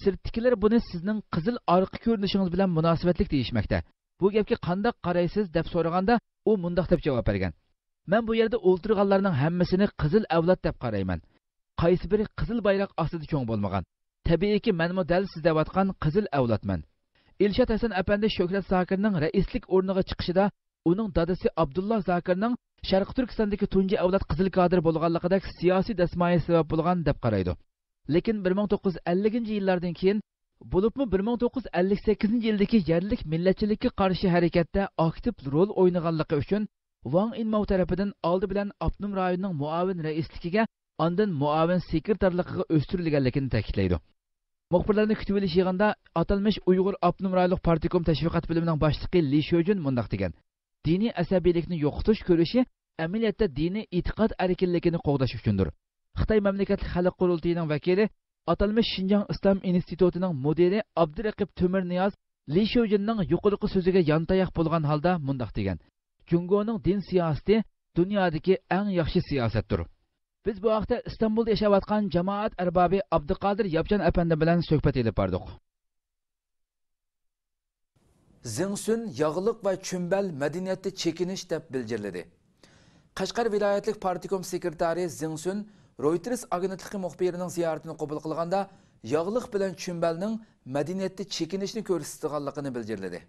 سىرتتىكىلەر بۇنى سىزنىڭ قىزىل ئارقا كۆرۈنۈشىڭىز بىلەن مۇناسىۋەتلىك دېيىشمەكتە. بۇ گەپكە قانداق قارايسىز؟ دەپ سورىغاندا، ئۇ مۇنداق دەپ جاۋاب بەرگەن: مەن بۇ يەردە ئولتۇرغانلارنىڭ ھەممىسىنى قىزىل ئەۋلاد دەپ قارايمەن. قايسى بىرى قىزىل بايراق ئاستىدا چوڭ بولمىغان؟ تەبىئىيكى، مەنمۇ دەل سىز دەۋاتقان قىزىل ئەۋلادمەن. ئىلشات ھەسەن ئەپەندى شۆھرەت زاكىرنىڭ رەئىسلىك ئورنىغا چىقىشىدا ئۇنىڭ دادىسى ئابدۇللا زاكىرنىڭ شەرقىي تۈركىستاندىكى تۇنجى ئەۋلاد قىزىل كادىر بولغانلىقىدەك سىياسىي دەسمايە سەۋەب بولغان دەپ قارايدۇ. لېكىن بىر مىڭ توققۇز يۈز ئەللىكىنچى يىللاردىن كېيىن، بولۇپمۇ بىر مىڭ توققۇز يۈز ئەللىك سەككىزىنچى يىلدىكى يەرلىك مىللەتچىلىككە قارشى ھەرىكەتتە ئاكتىپ رول ئوينىغانلىقى ئۈچۈن، ۋاڭ ئىنماۋ تەرىپىدىن ئالدى بىلەن ئاپتونوم رايوننىڭ مۇئاۋىن رەئىسلىكىگە، ئاندىن مۇئاۋىن سېكرېتارلىقىغا ئۆستۈرۈلگەنلىكىنى تەكىتلەيدۇ. مۇخبىرلارنى كۈتۈۋېلىش يىغىنىدا ئاتالمىش ئۇيغۇر ئاپتونوم رايونلۇق پارتكوم تەشۋىقات بۆلۈمىنىڭ باشلىقى لى شۆجۈن مۇنداق دېگەن: دىنىي ئەسەبىيلىكنى يوقىتىش كۈرىشى ئەمەلىيەتتە دىنىي ئېتىقاد ئەركىنلىكىنى قوغداش ئۈچۈندۇر. خىتاي مەملىكەتلىك خەلق قۇرۇلتىيىنىڭ ۋەكىلى، ئاتالمىش شىنجاڭ ئىسلام ئىنستىتۇتىنىڭ مۇدىرى ئابدۇرەقىپ تۆمۈرنىياز لى شۆجۈننىڭ يۇقىرىقى سۆزىگە يانتاياق بولغان ھالدا مۇنداق دېگەن: جۇڭگونىڭ دىن سىياسىتى دۇنيادىكى ئەڭ ياخشى سىياسەتتۇر. بىز بۇ ھەقتە ئىستانبۇلدا ياشاۋاتقان جامائەت ئەربابى ئابدۇقادىر ياپچان ئەپەندى بىلەن سۆھبەت ئېلىپ باردۇق. زېڭسۈن ياغلىق ۋە چۈمبەل مەدەنىيەتتە چېكىنىش دەپ بىلجىرلىدى. قەشقەر ۋىلايەتلىك پارتكوم سېكرېتارى زېڭسۈن رويتېرس ئاگېنتلىقى مۇخبىرىنىڭ زىيارىتىنى قوبۇل قىلغاندا، ياغلىق بىلەن چۈمبەلنىڭ مەدەنىيەتتە چېكىنىشنى كۆرسىتىدىغانلىقىنى بىلجىرلىدى.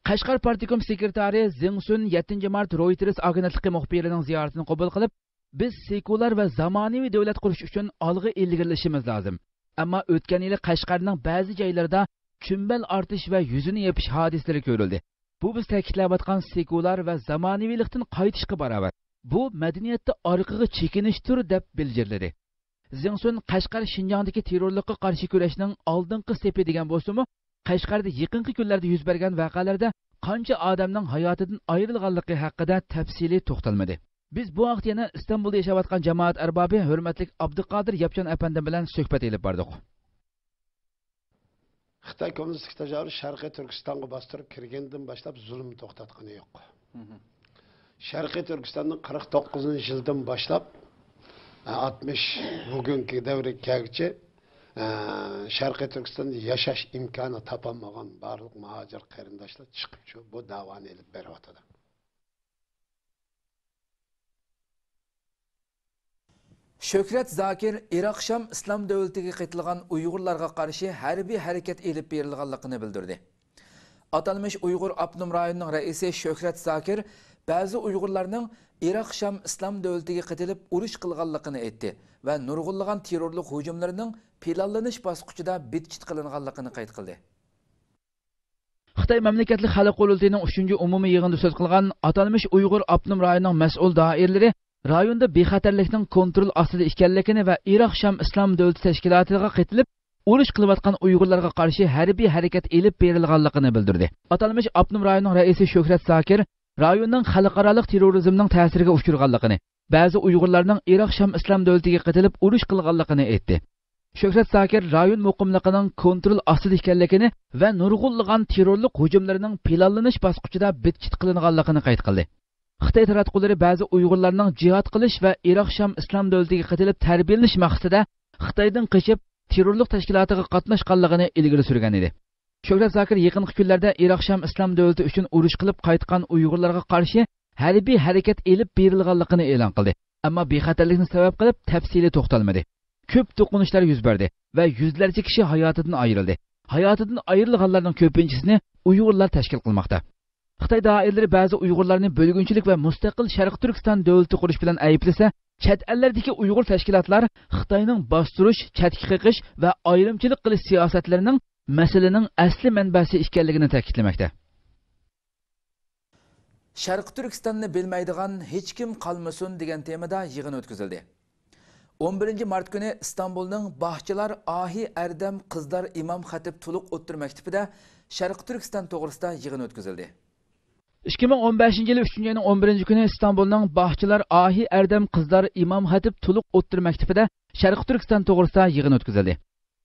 قەشقەر پارتكوم سېكرېتارى زېڭسۈن يەتتىنچى مارت رويتېرس ئاگېنتلىقى مۇخبىرىنىڭ زىيارىتىنى قوبۇل قىلىپ، بىز سېكۇلار ۋە زامانىۋى دۆلەت قۇرۇش ئۈچۈن ئالغا ئىلگىرىلىشىمىز لازىم. ئەمما ئۆتكەن يىلى قەشقەرنىڭ بەزى جايلىرىدا چۈمبەل ئارتىش ۋە يۈزىنى يېپىش ھادىسىلىرى كۆرۈلدى. بۇ بىز تەكىتلەۋاتقان سېكۇلار ۋە زامانىۋىلىقتىن قايتىشقا باراۋەر. بۇ مەدەنىيەتتە ئارقىغا چېكىنىشتۇر، دەپ بىلجىرلىدى. زېڭسۈن قەشقەر شىنجاڭدىكى تېررورلۇققا قارشى كۈرەشنىڭ ئالدىنقى سېپى دېگەن بولسىمۇ، قەشقەردە يېقىنقى كۈنلەردە يۈز بەرگەن ۋەقەلەردە قانچە ئادەمنىڭ ھاياتىدىن ئايرىلغانلىقى ھەققىدە تەپسىلىي توختالمىدى. بىز بۇ ھەقتە يەنە ئىستانبۇلدا ياشاۋاتقان جامائەت ئەربابى ھۆرمەتلىك ئابدۇقادىر ياپچان ئەپەندىم بىلەن سۆھبەت ئېلىپ باردۇق. خىتاي كوممۇنىستىك تاجاۋۇز شەرقىي تۈركىستانغا باستۇرۇپ كىرگەندىن باشلاپ زۇلۇمنى توختاتقىنى يوق. شەرقىي تۈركىستاننىڭ قىرىق توققۇزىنچى يىلدىن باشلاپ، ئاتمىش بۈگۈنكى دەۋرگە كەلگۈچە، شەرقىي تۈركىستاندا ياشاش ئىمكانى تاپالمىغان بارلىق مۇھاجىر قېرىنداشلار چىقىپ شۇ بۇ داۋانى ئېلىپ بېرىۋاتىدۇ. شۆھرەت زاكىر ئىراق شام ئىسلام دۆلىتىگە قېتىلغان ئۇيغۇرلارغا قارشى ھەربىي ھەرىكەت ئېلىپ بېرىلغانلىقىنى بىلدۈردى. ئاتالمىش ئۇيغۇر ئاپتونوم رايونىنىڭ رەئىسى شۆھرەت زاكىر بەزى ئۇيغۇرلارنىڭ ئىراق شام ئىسلام دۆلىتىگە قېتىلىپ ئۇرۇش قىلغانلىقىنى ئېيتتى ۋە نۇرغۇنلىغان تېررورلۇق ھۇجۇملىرىنىڭ پىلانلىنىش باسقۇچىدا بىت-چىت قىلىنغانلىقىنى قەيت قىلدى. خىتاي مەملىكەتلىك خەلق قۇرۇلتىيىنىڭ ئۈچىنچى ئومۇمىي يىغىنىدا سۆز قىلغان ئاتالمىش ئۇيغۇر ئاپتونوم رايونىنىڭ مەسئۇل دائىرىلىرى رايوندا بىخەتەرلىكنىڭ كونترول ئاستىدا ئىكەنلىكىنى ۋە ئىراق شام ئىسلام دۆلىتى تەشكىلاتىغا قېتىلىپ ئۇرۇش قىلىۋاتقان ئۇيغۇرلارغا قارشى ھەربىي ھەرىكەت ئېلىپ بېرىلغانلىقىنى بىلدۈردى. ئاتالمىش ئاپتونوم رايوننىڭ رەئىسى شۆھرەت زاكىر رايوننىڭ خەلقئارالىق تېررورىزمنىڭ تەسىرىگە ئۇچرىغانلىقىنى، بەزى ئۇيغۇرلارنىڭ ئىراق شام ئىسلام دۆلىتىگە قېتىلىپ ئۇرۇش قىلغانلىقىنى ئېيتتى. شۆھرەت زاكىر رايون مۇقىملىقىنىڭ كونترول ئاستىدا ئىكەنلىكىنى ۋە نۇرغۇنلىغان تېررورلۇق ھۇجۇملىرىنىڭ پىلانلىنىش باسقۇچىدا بىت-چىت قىلىنغانلىقىنى قەيت قىلدى. خىتاي تاراتقۇلىرى بەزى ئۇيغۇرلارنىڭ جىھاد قىلىش ۋە ئىراق شام ئىسلام دۆلىتىگە قېتىلىپ تەربىيەلىنىش مەقسىتىدە خىتايدىن قېچىپ، تېررورلۇق تەشكىلاتىغا قاتناشقانلىقىنى ئىلگىرى سۈرگەن ئىدى. شۆھرەت زاكىر يېقىنقى كۈنلەردە ئىراق شام ئىسلام دۆلىتى ئۈچۈن ئۇرۇش قىلىپ قايتقان ئۇيغۇرلارغا قارشى ھەربىي ھەرىكەت ئېلىپ بېرىلغانلىقىنى ئېلان قىلدى. ئەمما بىخەتەرلىكنى سەۋەب قىلىپ تەپسىلىي توختالمىدى. كۆپ توقۇنۇشلار يۈز بەردى ۋە يۈزلەرچە كىشى ھاياتىدىن ئايرىلدى. ھاياتىدىن ئايرىلغانلارنىڭ كۆپىنچىسىنى ئۇيغۇرلار تەشكىل قىلماقتا. خىتاي دائىرىلىرى بەزى ئۇيغۇرلارنى بۆلگۈنچىلىك ۋە مۇستەقىل شەرقىي تۈركىستان دۆلىتى قۇرۇش بىلەن ئەيىبلىسە، چەت ئەللەردىكى ئۇيغۇر تەشكىلاتلار خىتاينىڭ باستۇرۇش، چەتكە قېقىش ۋە ئايرىمچىلىق قىلىش سىياسەتلىرىنىڭ مەسىلىنىڭ ئەسلى مەنبەسى ئىكەنلىكىنى تەكىتلىمەكتە. شەرقىي تۈركىستاننى بىلمەيدىغان ھېچكىم قالمىسۇن دېگەن تېمىدا يىغىن ئۆتكۈزۈلدى. ئون بىرىنچى مارت كۈنى ئىستانبۇلنىڭ باغچىلار ئاھى ئەردەم قىزلار ئىمام خەتىپ تولۇق ئوتتۇرا مەكتىپىدە شەرقىي تۈركىستان توغرىسىدا يىغىن ئۆتكۈزۈلدى. ئىككى مىڭ ئون بەشىنچى يىلى ئۈچىنچى ئاينىڭ ئون بىرىنچى كۈنى ئىستانبۇلنىڭ باغچىلار ئاھى ئەردەم قىزلار ئىمام خەتىپ تولۇق ئوتتۇرا مەكتىپىدە شەرقىي تۈركىستان توغرىسىدا يىغىن ئۆتكۈزۈلدى.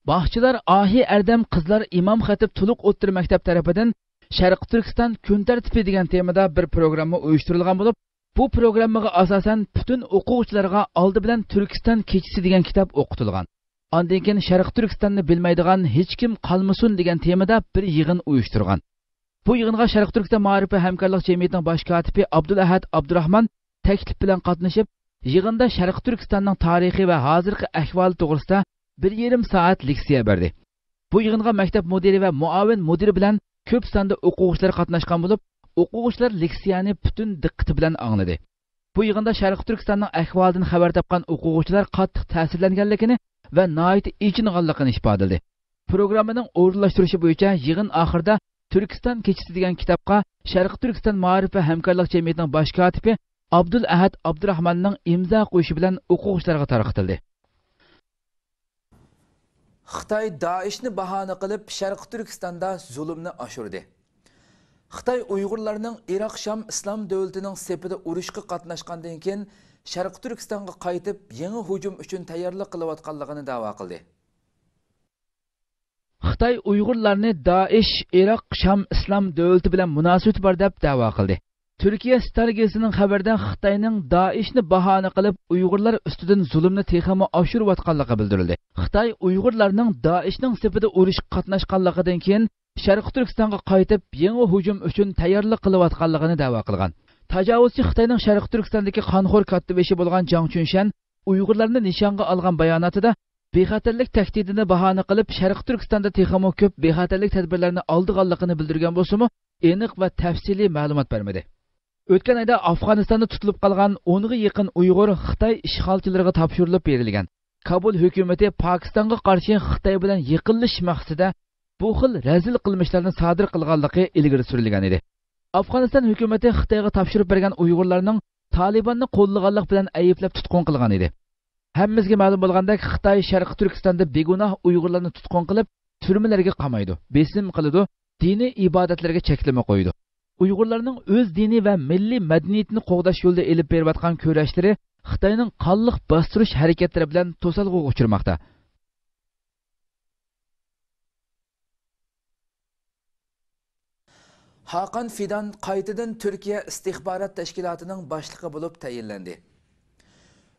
باغچىلار ئاھى ئەردەم قىزلار ئىمام خەتىپ تولۇق ئوتتۇرا مەكتەپ تەرىپىدىن شەرقىي تۈركىستان كۈن تەرتىپى دېگەن تېمىدا بىر پروگرامما ئۇيۇشتۇرۇلغان بولۇپ، بۇ پروگراممىغا ئاساسەن پۈتۈن ئوقۇغۇچىلارغا ئالدى بىلەن تۈركىستان كېچىسى دېگەن كىتاب ئوقۇتۇلغان. ئاندىن كېيىن شەرقىي تۈركىستاننى بىلمەيدىغان ھېچكىم قالمىسۇن دېگەن تېمىدا بىر يىغىن ئۇيۇشتۇرغان. بۇ يىغىنغا شەرقىي تۈركىستان مائارىپ ۋە ھەمكارلىق جەمئىيىتىنىڭ باش كاتىپى ئابدۇلئەھەد ئابدۇراخمان تەكلىپ بىلەن قاتنىشىپ، يىغىندا شەرقىي تۈركىستاننىڭ تارىخى ۋە ھازىرقى ئەھۋالى توغرىسىدا بىر يېرىم سائەت لېكسىيە بەردى. بۇ يىغىنغا مەكتەپ مۇدىرى ۋە مۇئاۋىن مۇدىر بىلەن كۆپ ساندا ئوقۇغۇچىلار قاتناشقان بولۇپ، ئوقۇغۇچىلار لېكسىيەنى پۈتۈن دىققىتى بىلەن ئاڭلىدى. بۇ يىغىندا شەرقىي تۈركىستاننىڭ ئەھۋالىدىن خەۋەر تاپقان ئوقۇغۇچىلار قاتتىق تەسىرلەنگەنلىكىنى ۋە ناھايىتى ئېچىنغانلىقىنى ئىپادىلىدى. پروگراممىنىڭ ئورۇنلاشتۇرۇشى بويىچە يىغىن ئاخىرىدا تۈركىستان كېچىسى دېگەن كىتابقا شەرقىي تۈركىستان مائارىپ ۋە ھەمكارلىق جەمئىيىتىنىڭ باش كاتىپى ئابدۇلئەھەد ئابدۇراخماننىڭ ئىمزا قويۇشى بىلەن ئوقۇغۇچىلارغا تارقىتىلدى. خىتاي دائىشنى باھانە قىلىپ، شەرقىي تۈركىستاندا زۇلۇمنى ئاشۇردى. خىتاي ئۇيغۇرلارنىڭ ئىراق شام ئىسلام دۆلىتىنىڭ سېپىدا ئۇرۇشقا قاتناشقاندىن كېيىن، شەرقىي تۈركىستانغا قايتىپ، يېڭى ھۇجۇم ئۈچۈن تەييارلىق قىلىۋاتقانلىقىنى دەۋا قىلدى. خىتاي ئۇيغۇرلارنى دائىش، ئىراق شام ئىسلام دۆلىتى بىلەن مۇناسىۋىتى بار دەپ دەۋا قىلدى. تۈركىيە ستار گېزىتىنىڭ خەۋىرىدە خىتاينىڭ دائىشنى باھانە قىلىپ ئۇيغۇرلار ئۈستىدىن زۇلۇمنى تېخىمۇ ئاشۇرۇۋاتقانلىقى بىلدۈرۈلدى. خىتاي ئۇيغۇرلارنىڭ دائىشنىڭ سېپىدا ئۇرۇشقا قاتناشقانلىقىدىن كېيىن شەرقىي تۈركىستانغا قايتىپ يېڭى ھۇجۇم ئۈچۈن تەييارلىق قىلىۋاتقانلىقىنى دەۋا قىلغان. تاجاۋۇزچى خىتاينىڭ شەرقىي تۈركىستاندىكى قانخور كاتتىبېشى بولغان جاڭ چۈنشەن ئۇيغۇرلارنى نىشانغا ئالغان باياناتىدا بىخەتەرلىك تەھدىتىنى باھانە قىلىپ، شەرقىي تۈركىستاندا تېخىمۇ كۆپ بىخەتەرلىك تەدبىرلىرىنى ئالىدىغانلىقىنى بىلدۈرگەن بولسىمۇ، ئېنىق ۋە تەپسىلىي مەلۇمات بەرمىدى. ئۆتكەن ئايدا ئافغانىستاندا تۇتۇلۇپ قالغان ئونغا يېقىن ئۇيغۇر خىتاي ئىشغالچىلىرىغا تاپشۇرۇلۇپ بېرىلگەن. كابۇل ھۆكۈمىتى پاكىستانغا قارشى خىتاي بىلەن يېقىنلىشىش مەقسىتىدە بۇ خىل رەزىل قىلمىشلارنى سادىر قىلغانلىقى ئىلگىرى سۈرۈلگەن ئىدى. ئافغانىستان ھۆكۈمىتى خىتايغا تاپشۇرۇپ بەرگەن ئۇيغۇرلارنىڭ تالىباننى قوللىغانلىق بىلەن ئەيىبلەپ تۇتقۇن قىلغان ئىدى. ھەممىمىزگە مەلۇم بولغاندەك، خىتاي شەرقىي تۈركىستاندا بىگۇناھ ئۇيغۇرلارنى تۇتقۇن قىلىپ، تۈرمىلەرگە قامايدۇ، بېسىم قىلىدۇ، دىنىي ئىبادەتلەرگە چەكلىمە قويىدۇ. ئۇيغۇرلارنىڭ ئۆز دىنى ۋە مىللىي مەدەنىيىتىنى قوغداش يولىدا ئېلىپ بېرىۋاتقان كۈرەشلىرى خىتاينىڭ قانلىق باستۇرۇش ھەرىكەتلىرى بىلەن توسالغۇغا ئۇچرىماقتا. خاقان فىدان قايتىدىن تۈركىيە ئىستىخبارات تەشكىلاتىنىڭ باشلىقى بولۇپ تەيىنلەندى.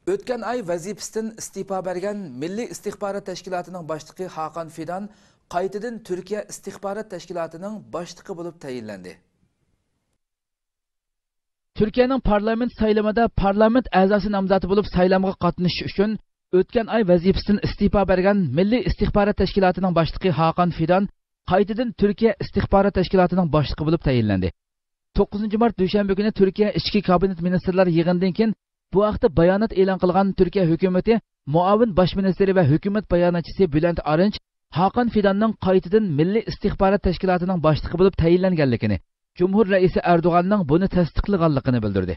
ئۆتكەن ئاي ۋەزىپىسىدىن ئىستېپا بەرگەن مىللىي ئىستىخبارات تەشكىلاتىنىڭ باشلىقى خاقان فىدان قايتىدىن تۈركىيە ئىستىخبارات تەشكىلاتىنىڭ باشلىقى بولۇپ تەيىنلەندى. تۈركىيەنىڭ پارلامېنت سايلىمىدا پارلامېنت ئەزاسى نامزاتى بولۇپ سايلامغا قاتنىشىش ئۈچۈن ئۆتكەن ئاي ۋەزىپىسىدىن ئىستېپا بەرگەن مىللىي ئىستىخبارات تەشكىلاتىنىڭ باشلىقى خاقان فىدان قايتىدىن تۈركىيە ئىستىخبارات تەشكىلاتىنىڭ باشلىقى بولۇپ تەيىنلەندى. توققۇزىنچى مارت دۈشەنبە كۈنى تۈركىيە ئىچكى كابىنېت مىنىستىرلار يىغىنىدىن كېيىن بۇ ھەقتە بايانات ئېلان قىلغان تۈركىيە ھۆكۈمىتى مۇئاۋىن باش مىنىستىرى ۋە ھۆكۈمەت باياناتچىسى بۈلەنت ئارىنچ خاقان فىداننىڭ قايتىدىن مىللىي ئىستىخبارات تەشكىلاتىنىڭ باشلىقى بولۇپ تەيىنلەنگەنلىكىنى، جۇمھۇر رەئىسى ئەردوغاننىڭ بۇنى تەستىقلىغانلىقىنى بىلدۈردى.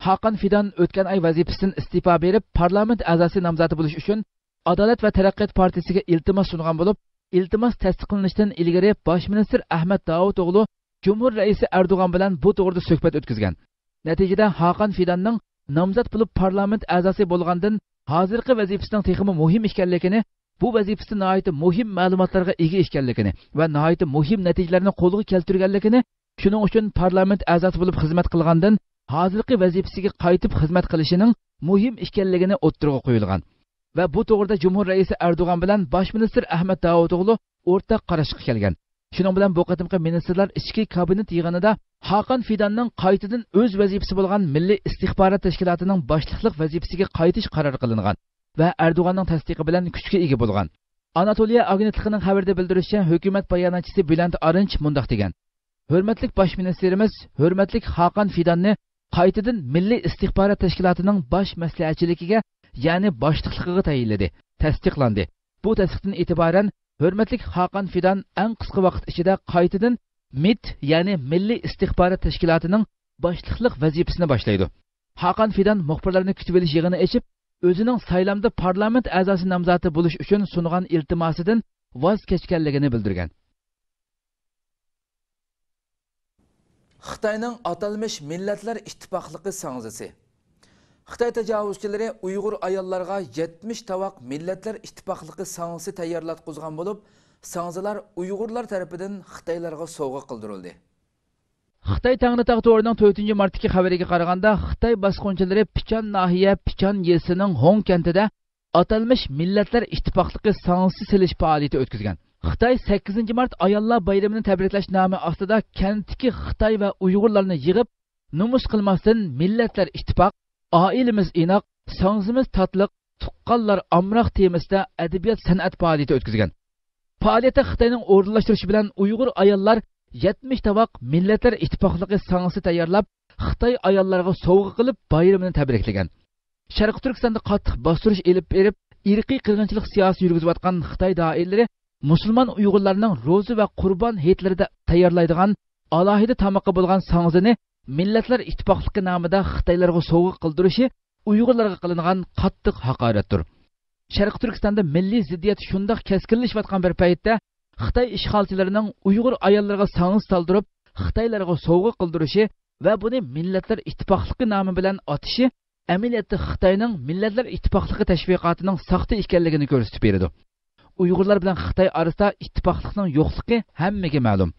خاقان فىدان ئۆتكەن ئاي ۋەزىپىسىدىن ئىستېپا بېرىپ، پارلامېنت ئەزاسى نامزاتى بولۇش ئۈچۈن ئادالەت ۋە تەرەققىيات پارتىيىسىگە ئىلتىماس سۇنغان بولۇپ، ئىلتىماس تەستىقلىنىشتىن ئىلگىرى باش مىنىستىر ئەھمەت داۋۇتئوغلۇ جۇمھۇر رەئىسى ئەردوغان بىلەن بۇ توغرىدا سۆھبەت ئۆتكۈزگەن. نەتىجىدە، خاقان فىداننىڭ نامزات بولۇپ پارلامېنت ئەزاسى بولغاندىن، ھازىرقى ۋەزىپىسىنىڭ تېخىمۇ مۇھىم ئىكەنلىكىنى، بۇ ۋەزىپىسىدە ناھايىتى مۇھىم مەلۇماتلارغا ئىگە ئىكەنلىكىنى ۋە ناھايىتى مۇھىم نەتىجىلەرنى قولغا كەلتۈرگەنلىكىنى، شۇنىڭ ئۈچۈن پارلامېنت ئەزاسى بولۇپ خىزمەت قىلغاندىن، ھازىرقى ۋەزىپىسىگە قايتىپ خىزمەت قىلىشىنىڭ مۇھىم ئىكەنلىكىنى ئوتتۇرىغا قويۇلغان. ۋە بۇ توغرىدا جۇمھۇر رەئىسى ئەردوغان بىلەن باش مىنىستىر ئەھمەت داۋۇتئوغلۇ ئورتاق قاراشقا كەلگەن. شۇنىڭ بىلەن بۇ قېتىمقى مىنىستىرلار ئىچكى كابىنېت يىغىنىدا خاقان فىداننىڭ قايتىدىن ئۆز ۋەزىپىسى بولغان مىللىي ئىستىخبارات تەشكىلاتىنىڭ باشلىقلىق ۋەزىپىسىگە قايتىش قارارى قىلىنغان ۋە ئەردوغاننىڭ تەستىقى بىلەن كۈچكە ئىگە بولغان. ئاناتولىيە ئاگېنتلىقىنىڭ خەۋىرىدە بىلدۈرۈشىچە، ھۆكۈمەت باياناتچىسى بۈلەنت ئارىنچ مۇنداق دېگەن: ھۆرمەتلىك باش مىنىستىرىمىز ھۆرمەتلىك خاقان فىداننى قايتىدىن مىللىي ئىستىخبارات تەشكىلاتىنىڭ باش مەسلىھەتچىلىكىگە، يەنى باشلىقلىقىغا تەيىنلىدى، تەستىقلاندى. بۇ تەستىقتىن ئېتىبارەن ھۆرمەتلىك خاقان فىدان ئەڭ قىسقا ۋاقىت ئىچىدە قايتىدىن مىت، يەنى مىللىي ئىستىخبارات تەشكىلاتىنىڭ باشلىقلىق ۋەزىپىسىنى باشلايدۇ. خاقان فىدان مۇخبىرلارنى كۈتۈۋېلىش يىغىنى ئېچىپ، ئۆزىنىڭ سايلامدا پارلامېنت ئەزاسى نامزاتى بولۇش ئۈچۈن سۇنغان ئىلتىماسىدىن ۋاز كەچكەنلىكىنى بىلدۈرگەن. خىتاينىڭ ئاتالمىش مىللەتلەر ئىتتىپاقلىقى ساڭزىسى. خىتاي تاجاۋۇزچىلىرى ئۇيغۇر ئاياللارغا يەتمىش تاۋاق مىللەتلەر ئىتتىپاقلىقى ساڭزىسى تەييارلاتقۇزغان بولۇپ، ساڭزىلار ئۇيغۇرلار تەرىپىدىن خىتايلارغا سوۋغا قىلدۇرۇلدى. خىتاي تەڭرىتاغ تورىنىڭ تۆتىنچى مارتتىكى خەۋىرىگە قارىغاندا، خىتاي باسقۇنچىلىرى پىچان ناھىيە پىچان يېزىسىنىڭ ھوڭ كەنتىدە ئاتالمىش مىللەتلەر ئىتتىپاقلىقى ساڭزىسى سېلىش پائالىيىتى ئۆتكۈزگەن. خىتاي سەككىزىنچى مارت ئاياللار بايرىمىنى تەبرىكلەش نامى ئاستىدا كەنتتىكى خىتاي ۋە ئۇيغۇرلارنى يىغىپ، نومۇس قىلماستىن مىللەتلەر ئىتتىپاق، ئائىلىمىز ئىناق، ساڭزىمىز تاتلىق، تۇغقانلار ئامراق تېمىسىدا ئەدەبىيات سەنئەت پائالىيىتى ئۆتكۈزگەن. پائالىيەتتە خىتاينىڭ ئورۇنلاشتۇرۇشى بىلەن ئۇيغۇر ئاياللار يەتمىش تاۋاق مىللەتلەر ئىتتىپاقلىقى ساڭزىسى تەييارلاپ، خىتاي ئاياللارغا سوۋغا قىلىپ بايرىمىنى تەبرىكلىگەن. شەرقىي تۈركىستاندا قاتتىق باستۇرۇش ئېلىپ بېرىپ، ئىرقىي قىرغىنچىلىق سىياسىتى يۈرگۈزۈۋاتقان خىتاي دائىرىلىرى مۇسۇلمان ئۇيغۇرلارنىڭ روزا ۋە قۇربان ھېيتلىرىدا تەييارلايدىغان ئالاھىدە تامىقى بولغان ساڭزىنى مىللەتلەر ئىتتىپاقلىقى نامىدا خىتايلارغا سوۋغا قىلدۇرۇشى ئۇيغۇرلارغا قىلىنغان قاتتىق ھاقارەتتۇر. شەرقىي تۈركىستاندا مىللىي زىددىيەت شۇنداق كەسكىنلىشىۋاتقان بىر پەيتتە، خىتاي ئىشغالچىلىرىنىڭ ئۇيغۇر ئاياللىرىغا ساڭزا سالدۇرۇپ، خىتايلارغا سوۋغا قىلدۇرۇشى ۋە بۇنى مىللەتلەر ئىتتىپاقلىقى نامى بىلەن ئاتىشى ئەمەلىيەتتە خىتاينىڭ مىللەتلەر ئىتتىپاقلىقى تەشۋىقاتىنىڭ ساختا ئىكەنلىكىنى كۆرسىتىپ بېرىدۇ. ئۇيغۇرلار بىلەن خىتاي ئارىسىدا ئىتتىپاقلىقنىڭ يوقلۇقى ھەممىگە مەلۇم.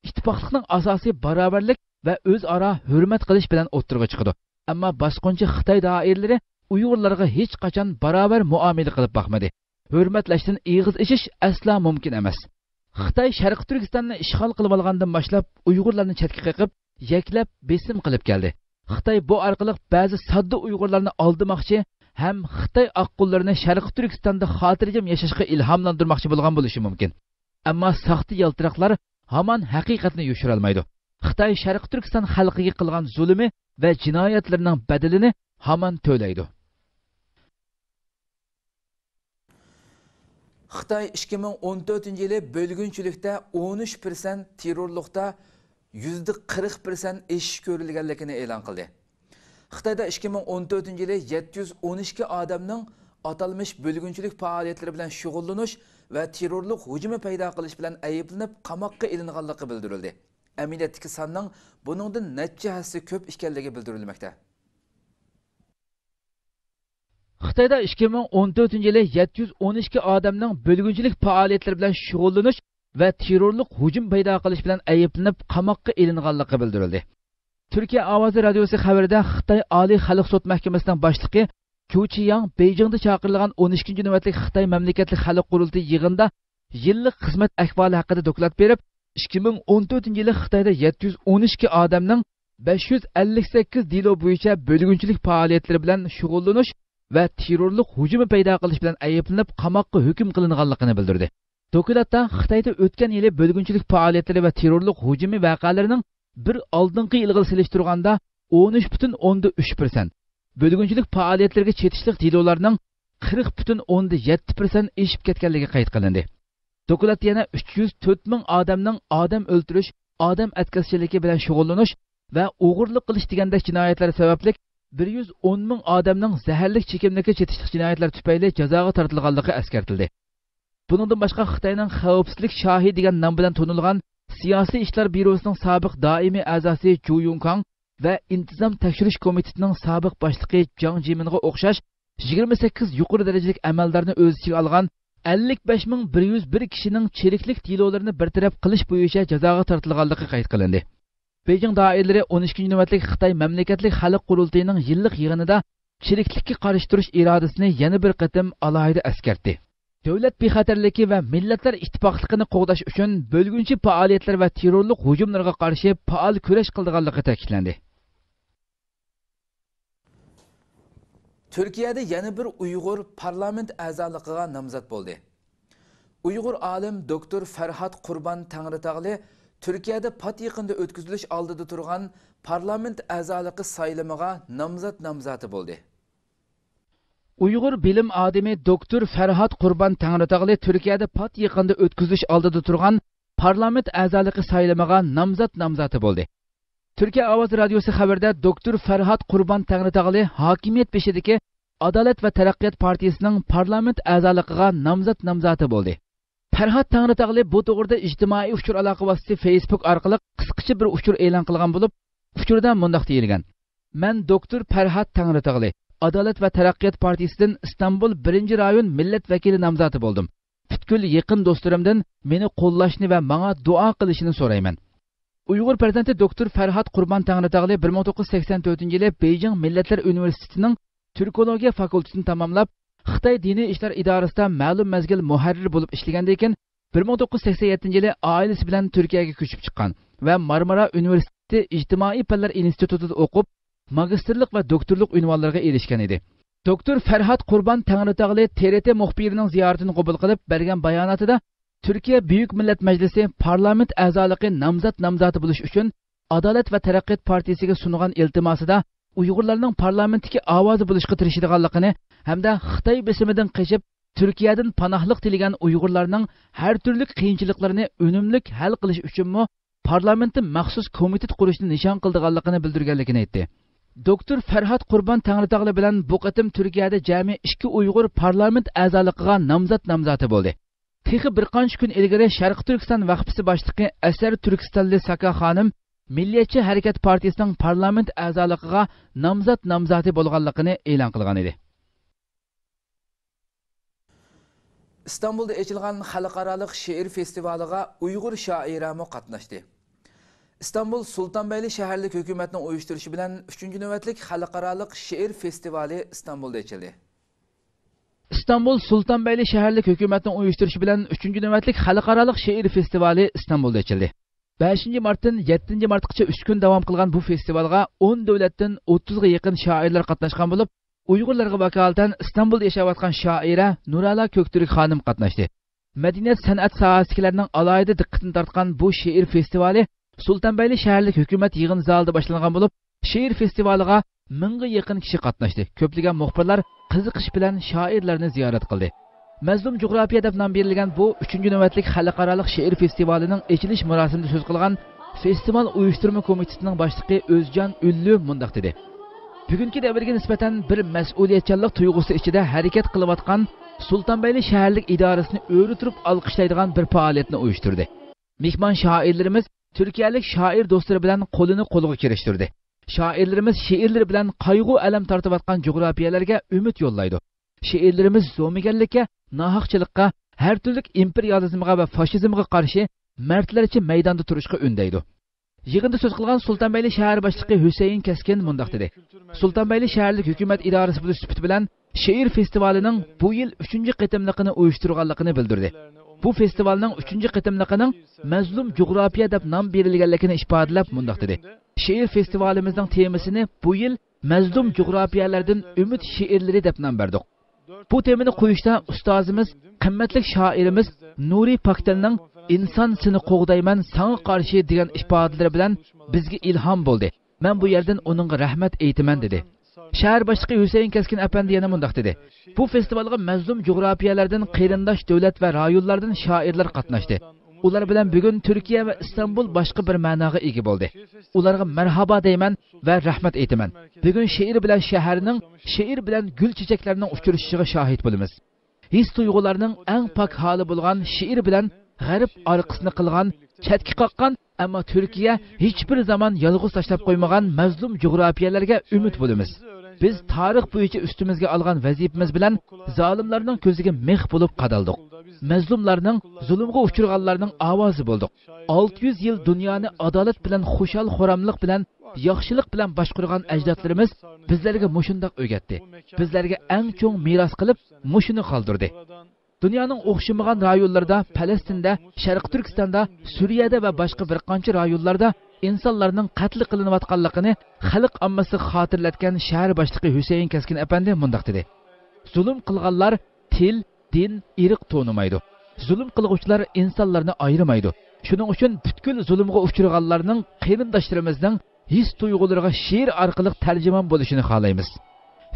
ئىتتىپاقلىقنىڭ ئاساسى باراۋەرلىك ۋە ئۆزئارا ھۆرمەت قىلىش بىلەن ئوتتۇرىغا چىقىدۇ. ئەمما باسقۇنچى خىتاي دائىرىلىرى ئۇيغۇرلارغا ھېچقاچان باراۋەر مۇئامىلە قىلىپ باقمىدى. ھۆرمەتلەشتىن ئېغىز ئېچىش ئەسلا مۇمكىن ئەمەس. خىتاي شەرقىي تۈركىستاننى ئىشغال قىلىۋالغاندىن باشلاپ ئۇيغۇرلارنى چەتكە قېقىپ، يەكلەپ بېسىم قىلىپ كەلدى. خىتاي بۇ ئارقىلىق بەزى ساددا ئۇيغۇرلارنى ئالدىماقچى ھەم خىتاي ئاققۇنلىرىنى شەرقىي تۈركىستاندا خاتىرجەم ياشاشقا ئىلھاملاندۇرماقچى بولغان بولۇشى مۇمكىن. ئەمما ساختا يالتىراقلار ھامان ھەقىقەتنى يوشۇرالمايدۇ. خىتاي شەرقىي تۈركىستان خەلقىگە قىلغان زۇلۇمى ۋە جىنايەتلىرىنىڭ بەدىلىنى ھامان تۆلەيدۇ. خىتاي ئىككى مىڭ ئون تۆتىنچى يىلى بۆلگۈنچىلىكتە ئون ئۈچ پىرسەنت، تېررورلۇقتا يۈزدە قىرىق پىرسەنت ئېشىش كۆرۈلگەنلىكىنى ئېلان قىلدى. خىتايدا ئىككى مىڭ ئون تۆتىنچى يىلى يەتتە يۈز ئون ئىككى ئادەمنىڭ ئاتالمىش بۆلگۈنچىلىك پائالىيەتلىرى بىلەن شۇغۇللىنىش ۋە تېررورلۇق ھۇجۇمى پەيدا قىلىش بىلەن ئەيىبلىنىپ، قاماققا ئېلىنغانلىقى بىلدۈرۈلدى. ئەمەلىيەتتىكى ساننىڭ بۇنىڭدىن نەچچە ھەسسە كۆپ ئىكەنلىكى بىلدۈرۈلمەكتە. خىتايدا ئىككى مىڭ ئون تۆتىنچى يىلى يەتتە يۈز ئون ئىككى ئادەمنىڭ بۆلگۈنچىلىك پائالىيەتلىرى بىلەن شۇغۇللىنىش ۋە تېررورلۇق ھۇجۇم پەيدا قىلىش بىلەن ئەيىبلىنىپ، قاماققا ئېلىنغانلىقى بىلدۈرۈلدى. تۈركىيە ئاۋازى رادىيوسى خەۋىرىدە خىتاي ئالىي خەلق سوت مەھكىمىسىنىڭ باشلىقى چۇ چىياڭ بېيجىڭدا چاقىرىلغان ئون ئىككىنچى نۆۋەتلىك خىتاي مەملىكەتلىك خەلق قۇرۇلتىيى يىغىنىدا يىللىق خىزمەت ئەھۋالى ھەققىدە دوكلات بېرىپ، ئىككى مىڭ ئون تۆتىنچى يىلى خىتايدا يەتتە يۈز ئون ئىككى ئادەمنىڭ بەش يۈز ئەللىك سەككىز دېلو بويىچە بۆلگۈنچىلىك پائالىيەتلىرى بىلەن شۇغۇللىنىش ۋە تېررورلۇق ھۇجۇمى پەيدا قىلىش بىلەن ئەيىبلىنىپ، قاماققا ھۆكۈم قىلىنغانلىقىنى بىلدۈردى. دوكلاتتا خىتايدا ئۆتكەن يىلى بۆلگۈنچىلىك پائالىيەتلىرى ۋە تېررورلۇق ھۇجۇمى ۋەقەلىرىنىڭ بىر ئالدىنقى يىلغا سېلىشتۇرغاندا ئون ئۈچ پۈتۈن ئوندىن ئۈچ پىرسەنت، بۆلگۈنچىلىك پائالىيەتلىرىگە چېتىشلىق دېلولارنىڭ قىرىق پۈتۈن ئوندىن يەتتە پىرسەنت ئېشىپ كەتكەنلىكى قەيت قىلىندى. دوكلاتتا يەنە ئۈچ يۈز تۆت مىڭ ئادەمنىڭ ئادەم ئۆلتۈرۈش، ئادەم ئەتكەسچىلىكى بىلەن شۇغۇللىنىش ۋە ئوغرىلىق قىلىش دېگەندەك جىنايەتلەر سەۋەبلىك بىر يۈز ئون مىڭ ئادەمنىڭ زەھەرلىك چېكىملىككە چېتىشلىق جىنايەتلەر تۈپەيلى جازاغا تارتىلغانلىقى ئەسكەرتىلدى. بۇنىڭدىن باشقا، خىتاينىڭ خەۋپسىزلىك شاھى دېگەن نام بىلەن تونۇلغان سىياسىي ئىشلار بيۇروسىنىڭ سابىق دائىمىي ئەزاسى جۇ يۇڭكاڭ ۋە ئىنتىزام تەكشۈرۈش كومىتېتىنىڭ سابىق باشلىقى جاڭ جىمىنغا ئوخشاش يىگىرمە سەككىز يۇقىرى دەرىجىلىك ئەمەلدارنى ئۆز ئىچىگە ئالغان ئەللىك بەش مىڭ بىر يۈز بىر كىشىنىڭ چىرىكلىك دېلولىرىنى بىر تەرەپ قىلىش بويىچە جازاغا تارتىلغانلىقى قەيت قىلىندى. بېيجىڭ دائىرىلىرى ئون ئىككىنچى نۆۋەتلىك خىتاي مەملىكەتلىك خەلق قۇرۇلتىيىنىڭ يىللىق يىغىنىدا چىرىكلىككە قارشى تۇرۇش ئىرادىسىنى يەنە بىر قېتىم ئالاھىدە ئەسكەرتتى. دۆلەت بىخەتەرلىكى ۋە مىللەتلەر ئىتتىپاقلىقىنى قوغداش ئۈچۈن بۆلگۈنچى پائالىيەتلەر ۋە تېررورلۇق ھۇجۇملىرىغا قارشى پائال كۈرەش قىلىدىغانلىقى تەكىتلەندى. تۈركىيەدە يەنە بىر ئۇيغۇر پارلامېنت ئەزالىقىغا نامزات بولدى. ئۇيغۇر ئالىم دوكتور فەرھات قۇربان تەڭرىتاغلى تۈركىيەدە پات يېقىندا ئۆتكۈزۈلۈش ئالدىدا تۇرغان پارلامېنت ئەزالىقى سايلىمىغا نامزات نامزاتى بولدى. ئۇيغۇر بىلىم ئادىمى دوكتور فەرھات قۇربان تەڭرىتاغلى تۈركىيەدە پات يېقىندا ئۆتكۈزۈلۈش ئالدىدا تۇرغان پارلامېنت ئەزالىقى سايلىمىغا نامزات نامزاتى بولدى. تۈركىيە ئاۋازى رادىيوسى خەۋىرىدە دوكتور فەرھات قۇربان تەڭرىتاغلى ھاكىمىيەت بېشىدىكى ئادالەت ۋە تەرەققىيات پارتىيىسىنىڭ پارلامېنت ئەزالىقىغا نامزات نامزاتى بولدى. پەرھات تەڭرىتاغلى بۇ توغرىدا ئىجتىمائىي ئۇچۇر ئالاقە ۋاسىتىسى فېيسبۇك ئارقىلىق قىسقىچە بىر ئۇچۇر ئېلان قىلغان بولۇپ، ئۇچۇردا مۇنداق دېيىلگەن: مەن دوكتور پەرھات تەڭرىتاغلى، ئادالەت ۋە تەرەققىيات پارتىيىسىدىن ئىستانبۇل بىرىنچى رايون مىللەت ۋەكىلى نامزاتى بولدۇم. پۈتكۈل يېقىن دوستلىرىمدىن مېنى قوللاشنى ۋە ماڭا دۇئا قىلىشىنى سورايمەن. ئۇيغۇر پەرزەنتى دوكتور فەرھات قۇربان تەڭرىتاغلى بىر مىڭ توققۇز يۈز سەكسەن تۆتىنچى يىلى بېيجىڭ مىللەتلەر ئۇنىۋېرسىتېتىنىڭ تۈركولوگىيە فاكۇلتېتىنى تاماملاپ، خىتاي دىنىي ئىشلار ئىدارىسىدا مەلۇم مەزگىل مۇھەررىر بولۇپ ئىشلىگەندىن كېيىن، بىر مىڭ توققۇز يۈز سەكسەن يەتتىنچى يىلى ئائىلىسى بىلەن تۈركىيەگە كۆچۈپ چىققان ۋە مارمارا ئۇنىۋېرسىتېتى ئىجتىمائىي پەنلەر ئىنستىتۇتىدا ئوقۇپ، ماگىستىرلىق ۋە دوكتورلۇق ئۇنۋانلىرىغا ئېرىشكەن ئىدى. دوكتور فەرھات قۇربان تەڭرىتاغلى تې رې تې مۇخبىرىنىڭ زىيارىتىنى قوبۇل قىلىپ بەرگەن باياناتىدا، تۈركىيە بۈيۈك مىللەت مەجلىسى پارلامېنت ئەزالىقى نامزات نامزاتى بولۇش ئۈچۈن ئادالەت ۋە تەرەققىيات پارتىيىسىگە سۇنغان ئىلتىماسىدا ئۇيغۇرلارنىڭ پارلامېنتتىكى ئاۋازى بولۇشقا تىرىشىدىغانلىقىنى ھەمدە خىتاي بېسىمىدىن قېچىپ، تۈركىيەدىن پاناھلىق تىلىگەن ئۇيغۇرلارنىڭ ھەر تۈرلۈك قىيىنچىلىقلىرىنى ئۈنۈملۈك ھەل قىلىش ئۈچۈنمۇ پارلامېنتتا مەخسۇس كومىتېت قۇرۇشنى نىشان قىلىدىغانلىقىنى بىلدۈرگەنلىكىنى ئېيتتى. دوكتور فەرھات قۇربان تەڭرىتاغلى بىلەن بۇ قېتىم تۈركىيەدە جەمئىي ئىككى ئۇيغۇر پارلامېنت ئەزالىقىغا نامزات نامزاتى بولدى. تېخى بىر قانچە كۈن ئىلگىرى شەرقىي تۈركىستان ۋەقپىسى باشلىقى ئەسەر تۈركىستانلى ساكا خانىم مىللىيەتچى ھەرىكەت پارتىيىسىنىڭ پارلامېنت ئەزالىقىغا نامزات نامزاتى بولغانلىقىنى ئېلان قىلغان ئىدى. ئىستانبۇلدا ئېچىلغان خەلقئارالىق شېئىر فېستىۋالىغا ئۇيغۇر شائىرەمۇ قاتناشتى. ئىستانبۇل سۇلتانبەيلى شەھەرلىك ھۆكۈمەتنىڭ ئۇيۇشتۇرۇشى بىلەن ئۈچىنچى نۆۋەتلىك خەلقئارالىق شېئىر فېستىۋالى ئىستانبۇلدا ئېچىلدى. ئىستانبۇل سۇلتانبەيلى شەھەرلىك ھۆكۈمەتنىڭ ئۇيۇشتۇرۇشى بىلەن ئۈچىنچى نۆۋەتلىك خەلقئارالىق شېئىر فېستىۋالى ئىستانبۇلدا ئېچىلدى. بەشىنچى مارتتىن يەتتىنچى مارتقىچە ئۈچ كۈن داۋام قىلغان بۇ فېستىۋالغا ئون دۆلەتتىن ئوتتۇزغا يېقىن شائىرلار قاتناشقان بولۇپ، ئۇيغۇرلارغا ۋاكالىتەن ئىستانبۇلدا ياشاۋاتقان شائىرە نۇرەلا كۆكتۈرك خانىم قاتناشتى. مەدەنىيەت، سەنئەت ساھەسىدىكىلەرنىڭ ئالاھىدە دىققىتىنى تارتقان بۇ شېئىر فېستىۋالى سۇلتانبەيلى شەھەرلىك ھۆكۈمەت يىغىن زالىدا باشلانغان بولۇپ، شېئىر فېستىۋالىغا مىڭغا يېقىن كىشى قاتناشتى. كۆپلىگەن مۇخبىرلار قىزىقىش بىلەن شائىرلارنى زىيارەت قىلدى. مەزلۇم جۇغراپىيە دەپ نام بېرىلگەن بۇ ئۈچىنچى نۆۋەتلىك خەلقئارالىق شېئىر فېستىۋالىنىڭ ئېچىلىش مۇراسىمىدا سۆز قىلغان فېستىۋال ئۇيۇشتۇرما كومىتېتىنىڭ باشلىقى ئۆزجان ئۈنلۈ مۇنداق دېدى: بۈگۈنكى دەۋرگە نىسبەتەن بىر مەسئۇلىيەتچانلىق تۇيغۇسى ئىچىدە ھەرىكەت قىلىۋاتقان سۇلتانبەيلى شەھەرلىك ئىدارىسىنى ئۆرە تۇرۇپ ئالقىشلايدىغان بىر پائالىيەتنى ئۇيۇشتۇردى. مېھمان شائىرلىرىمىز تۈركىيەلىك شائىر دوستلىرى بىلەن قولىنى قولغا كىرىشتۈردى. شائىرلىرىمىز شېئىرلىرى بىلەن قايغۇ-ئەلەم تارتىۋاتقان جۇغراپىيەلەرگە ئۈمىد يوللايدۇ. شېئىرلىرىمىز زومىگەرلىككە، ناھەقچىلىققا، ھەر تۈرلۈك ئىمپېرىيالىزمغا ۋە فاشىزمغا قارشى مەردلەرچە مەيداندا تۇرۇشقا ئۈندەيدۇ. يىغىندا سۆز قىلغان سۇلتانبەيلى شەھەر باشلىقى ھۈسەيىن كەسكىن مۇنداق دېدى: سۇلتانبەيلى شەھەرلىك ھۆكۈمەت ئىدارىسى بولۇش سۈپىتى بىلەن شېئىر فېستىۋالىنىڭ بۇ يىل ئۈچىنچى قېتىملىقىنى ئۇيۇشتۇرغانلىقىنى بىلدۈردى. بۇ فېستىۋالنىڭ ئۈچىنچى قېتىملىقىنىڭ مەزلۇم جۇغراپىيە دەپ نام بېرىلگەنلىكىنى ئىپادىلەپ مۇنداق دېدى: شېئىر فېستىۋالىمىزنىڭ تېمىسىنى بۇ يىل مەزلۇم جۇغراپىيەلەردىن ئۈمىد شېئىرلىرى دەپ نام بەردۇق. بۇ تېمىنى قويۇشتا ئۇستازىمىز، قىممەتلىك شائىرىمىز نۇرى پاكتىلنىڭ «ئىنسان، سېنى قوغدايمەن، ساڭا قارشى» دېگەن ئىپادىلىرى بىلەن بىزگە ئىلھام بولدى. مەن بۇ يەردىن ئۇنىڭغا رەھمەت ئېيتىمەن، دېدى. شەھەر باشلىقى ھۈسەيىن كەسكىن ئەپەندى يەنە مۇنداق دېدى: بۇ فېستىۋالغا مەزلۇم جۇغراپىيەلەردىن، قېرىنداش دۆلەت ۋە رايونلاردىن شائىرلار قاتناشتى. ئۇلار بىلەن بۈگۈن تۈركىيە ۋە ئىستانبۇل باشقا بىر مەناغا ئىگە بولدى. ئۇلارغا مەرھابا دەيمەن ۋە رەھمەت ئېيتىمەن. بۈگۈن شېئىر بىلەن شەھەرنىڭ، شېئىر بىلەن گۈل چېچەكلەرنىڭ ئۇچرىشىشىغا شاھىت بولىمىز. ھېس-تۇيغۇلارنىڭ ئەڭ پاك ھالى بولغان شېئىر بىلەن غەرب ئارقىسىنى قىلغان، چەتكە قاققان، ئەمما تۈركىيە ھېچبىر زامان يالغۇز تاشلاپ قويمىغان مەزلۇم جۇغراپىيەلەرگە ئۈمىد بولىمىز. بىز تارىخ بويىچە ئۈستىمىزگە ئالغان ۋەزىپىمىز بىلەن زالىملارنىڭ كۆزىگە مىخ بولۇپ قادالدۇق. مەزلۇملارنىڭ، زۇلۇمغا ئۇچرىغانلارنىڭ ئاۋازى بولدۇق. ئالتە يۈز يىل دۇنيانى ئادالەت بىلەن، خۇشال-خۇراملىق بىلەن، ياخشىلىق بىلەن باشقۇرغان ئەجدادلىرىمىز بىزلەرگە مۇشۇنداق ئۆگەتتى. بىزلەرگە ئەڭ چوڭ مىراس قىلىپ مۇشۇنى قالدۇردى. دۇنيانىڭ ئوخشىمىغان رايونلىرىدا، پەلەستىندە، شەرقىي تۈركىستاندا، سۈرىيەدە ۋە باشقا بىر قانچە رايونلاردا ئىنسانلارنىڭ قەتل قىلىنىۋاتقانلىقىنى خەلق ئاممىسىغا خاتىرىلەتكەن شەھەر باشلىقى ھۈسەيىن كەسكىن ئەپەندى مۇنداق دېدى: زۇلۇم قىلغانلار تىل، دىن، ئىرق تونۇمايدۇ. زۇلۇم قىلغۇچىلار ئىنسانلارنى ئايرىمايدۇ. شۇنىڭ ئۈچۈن پۈتكۈل زۇلۇمغا ئۇچرىغانلارنىڭ، قېرىنداشلىرىمىزنىڭ ھېس-تۇيغۇلىرىغا شېئىر ئارقىلىق تەرجىمان بولۇشىنى خالايمىز.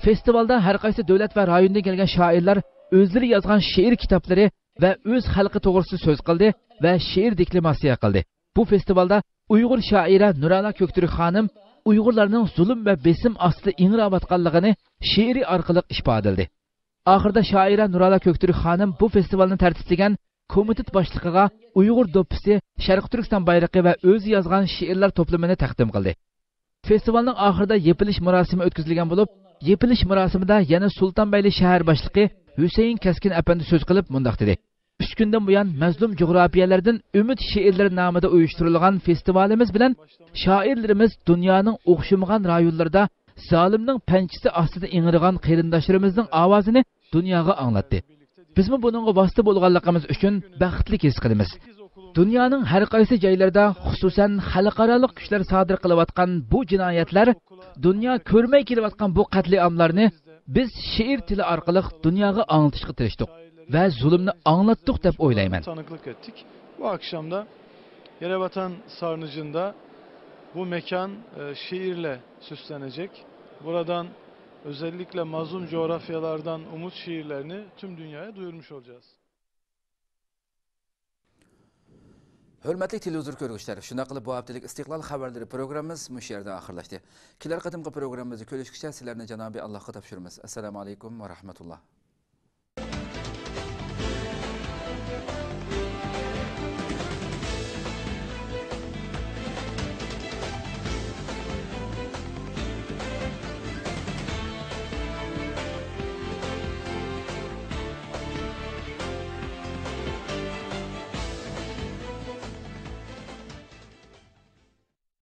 فېستىۋالدا ھەر قايسى دۆلەت ۋە رايوندىن كەلگەن شائىرلار ئۆزلىرى يازغان شېئىر كىتابلىرى ۋە ئۆز خەلقى توغرىسىدا سۆز قىلدى ۋە شېئىر دېكلاماتسىيە قىلدى. بۇ فېستىۋالدا ئۇيغۇر شائىرە نۇرەلا كۆكتۈرك خانىم ئۇيغۇرلارنىڭ زۇلۇم ۋە بېسىم ئاستىدا ئىڭراۋاتقانلىقىنى شېئىرى ئارقىلىق ئىپادىلىدى. ئاخىرىدا شائىرە نۇرەلا كۆكتۈرك خانىم بۇ فېستىۋالنى تەرتىپلىگەن كومىتېت باشلىقىغا ئۇيغۇر دوپپىسى، شەرقىي تۈركىستان بايرىقى ۋە ئۆزى يازغان شېئىرلار توپلىمىنى تەقدىم قىلدى. فېستىۋالنىڭ ئاخىرىدا يېپىلىش مۇراسىمى ئۆتكۈزۈلگەن بولۇپ، يېپىلىش مۇراسىمىدا يەنە سۇلتانبەيلى شەھەر باشلىقى ھۈسەيىن كەسكىن ئەپەندى سۆز قىلىپ مۇنداق دېدى: ئۈچ كۈندىن بۇيان مەزلۇم جۇغراپىيەلەردىن ئۈمىد شېئىرلىرى نامىدا ئۇيۇشتۇرۇلغان فېستىۋالىمىز بىلەن شائىرلىرىمىز دۇنيانىڭ ئوخشىمىغان رايونلىرىدا زالىمنىڭ پەنجىسى ئاستىدا ئىڭرىغان قېرىنداشلىرىمىزنىڭ ئاۋازىنى دۇنياغا ئاڭلاتتى. بىزمۇ بۇنىڭغا ۋاسىتە بولغانلىقىمىز ئۈچۈن بەختلىك ھېس قىلىمىز. دۇنيانىڭ ھەر قايسى جايلىرىدا، خۇسۇسەن، خەلقئارالىق كۈچلەر سادىر قىلىۋاتقان بۇ جىنايەتلەر، دۇنيا كۆرمەي كېلىۋاتقان بۇ قەتلىئاملارنى بىز شېئىر تىلى ئارقىلىق دۇنياغا ئاڭلىتىشقا تىرىشتۇق ۋە زۇلۇمنى ئاڭلاتتۇق دەپ ئويلايمەن. Tanıklık ettik. Bu akşam da Yerebatan Sarnıcı'nda bu mekan e, şiirle süslenecek. Buradan özellikle mazlum coğrafyalardan umut şiirlerini tüm dünyaya duyurmuş olacağız. ھۆرمەتلىك تېلېۋىزور كۆرگۈچىلەر، شۇنداق قىلىپ بۇ ھەپتىلىك ئىستىقلال خەۋەرلىرى پروگراممىمىز مۇشۇ يەردە ئاخىرلاشتى. كېلەر قېتىمقى پروگراممىمىزدا كۆرۈشكىچە سىلەرنى جانابى ئاللاھقا تاپشۇرىمىز. ئەسسالامۇ ئەلەيكۇم ۋە رەھمەتۇللا.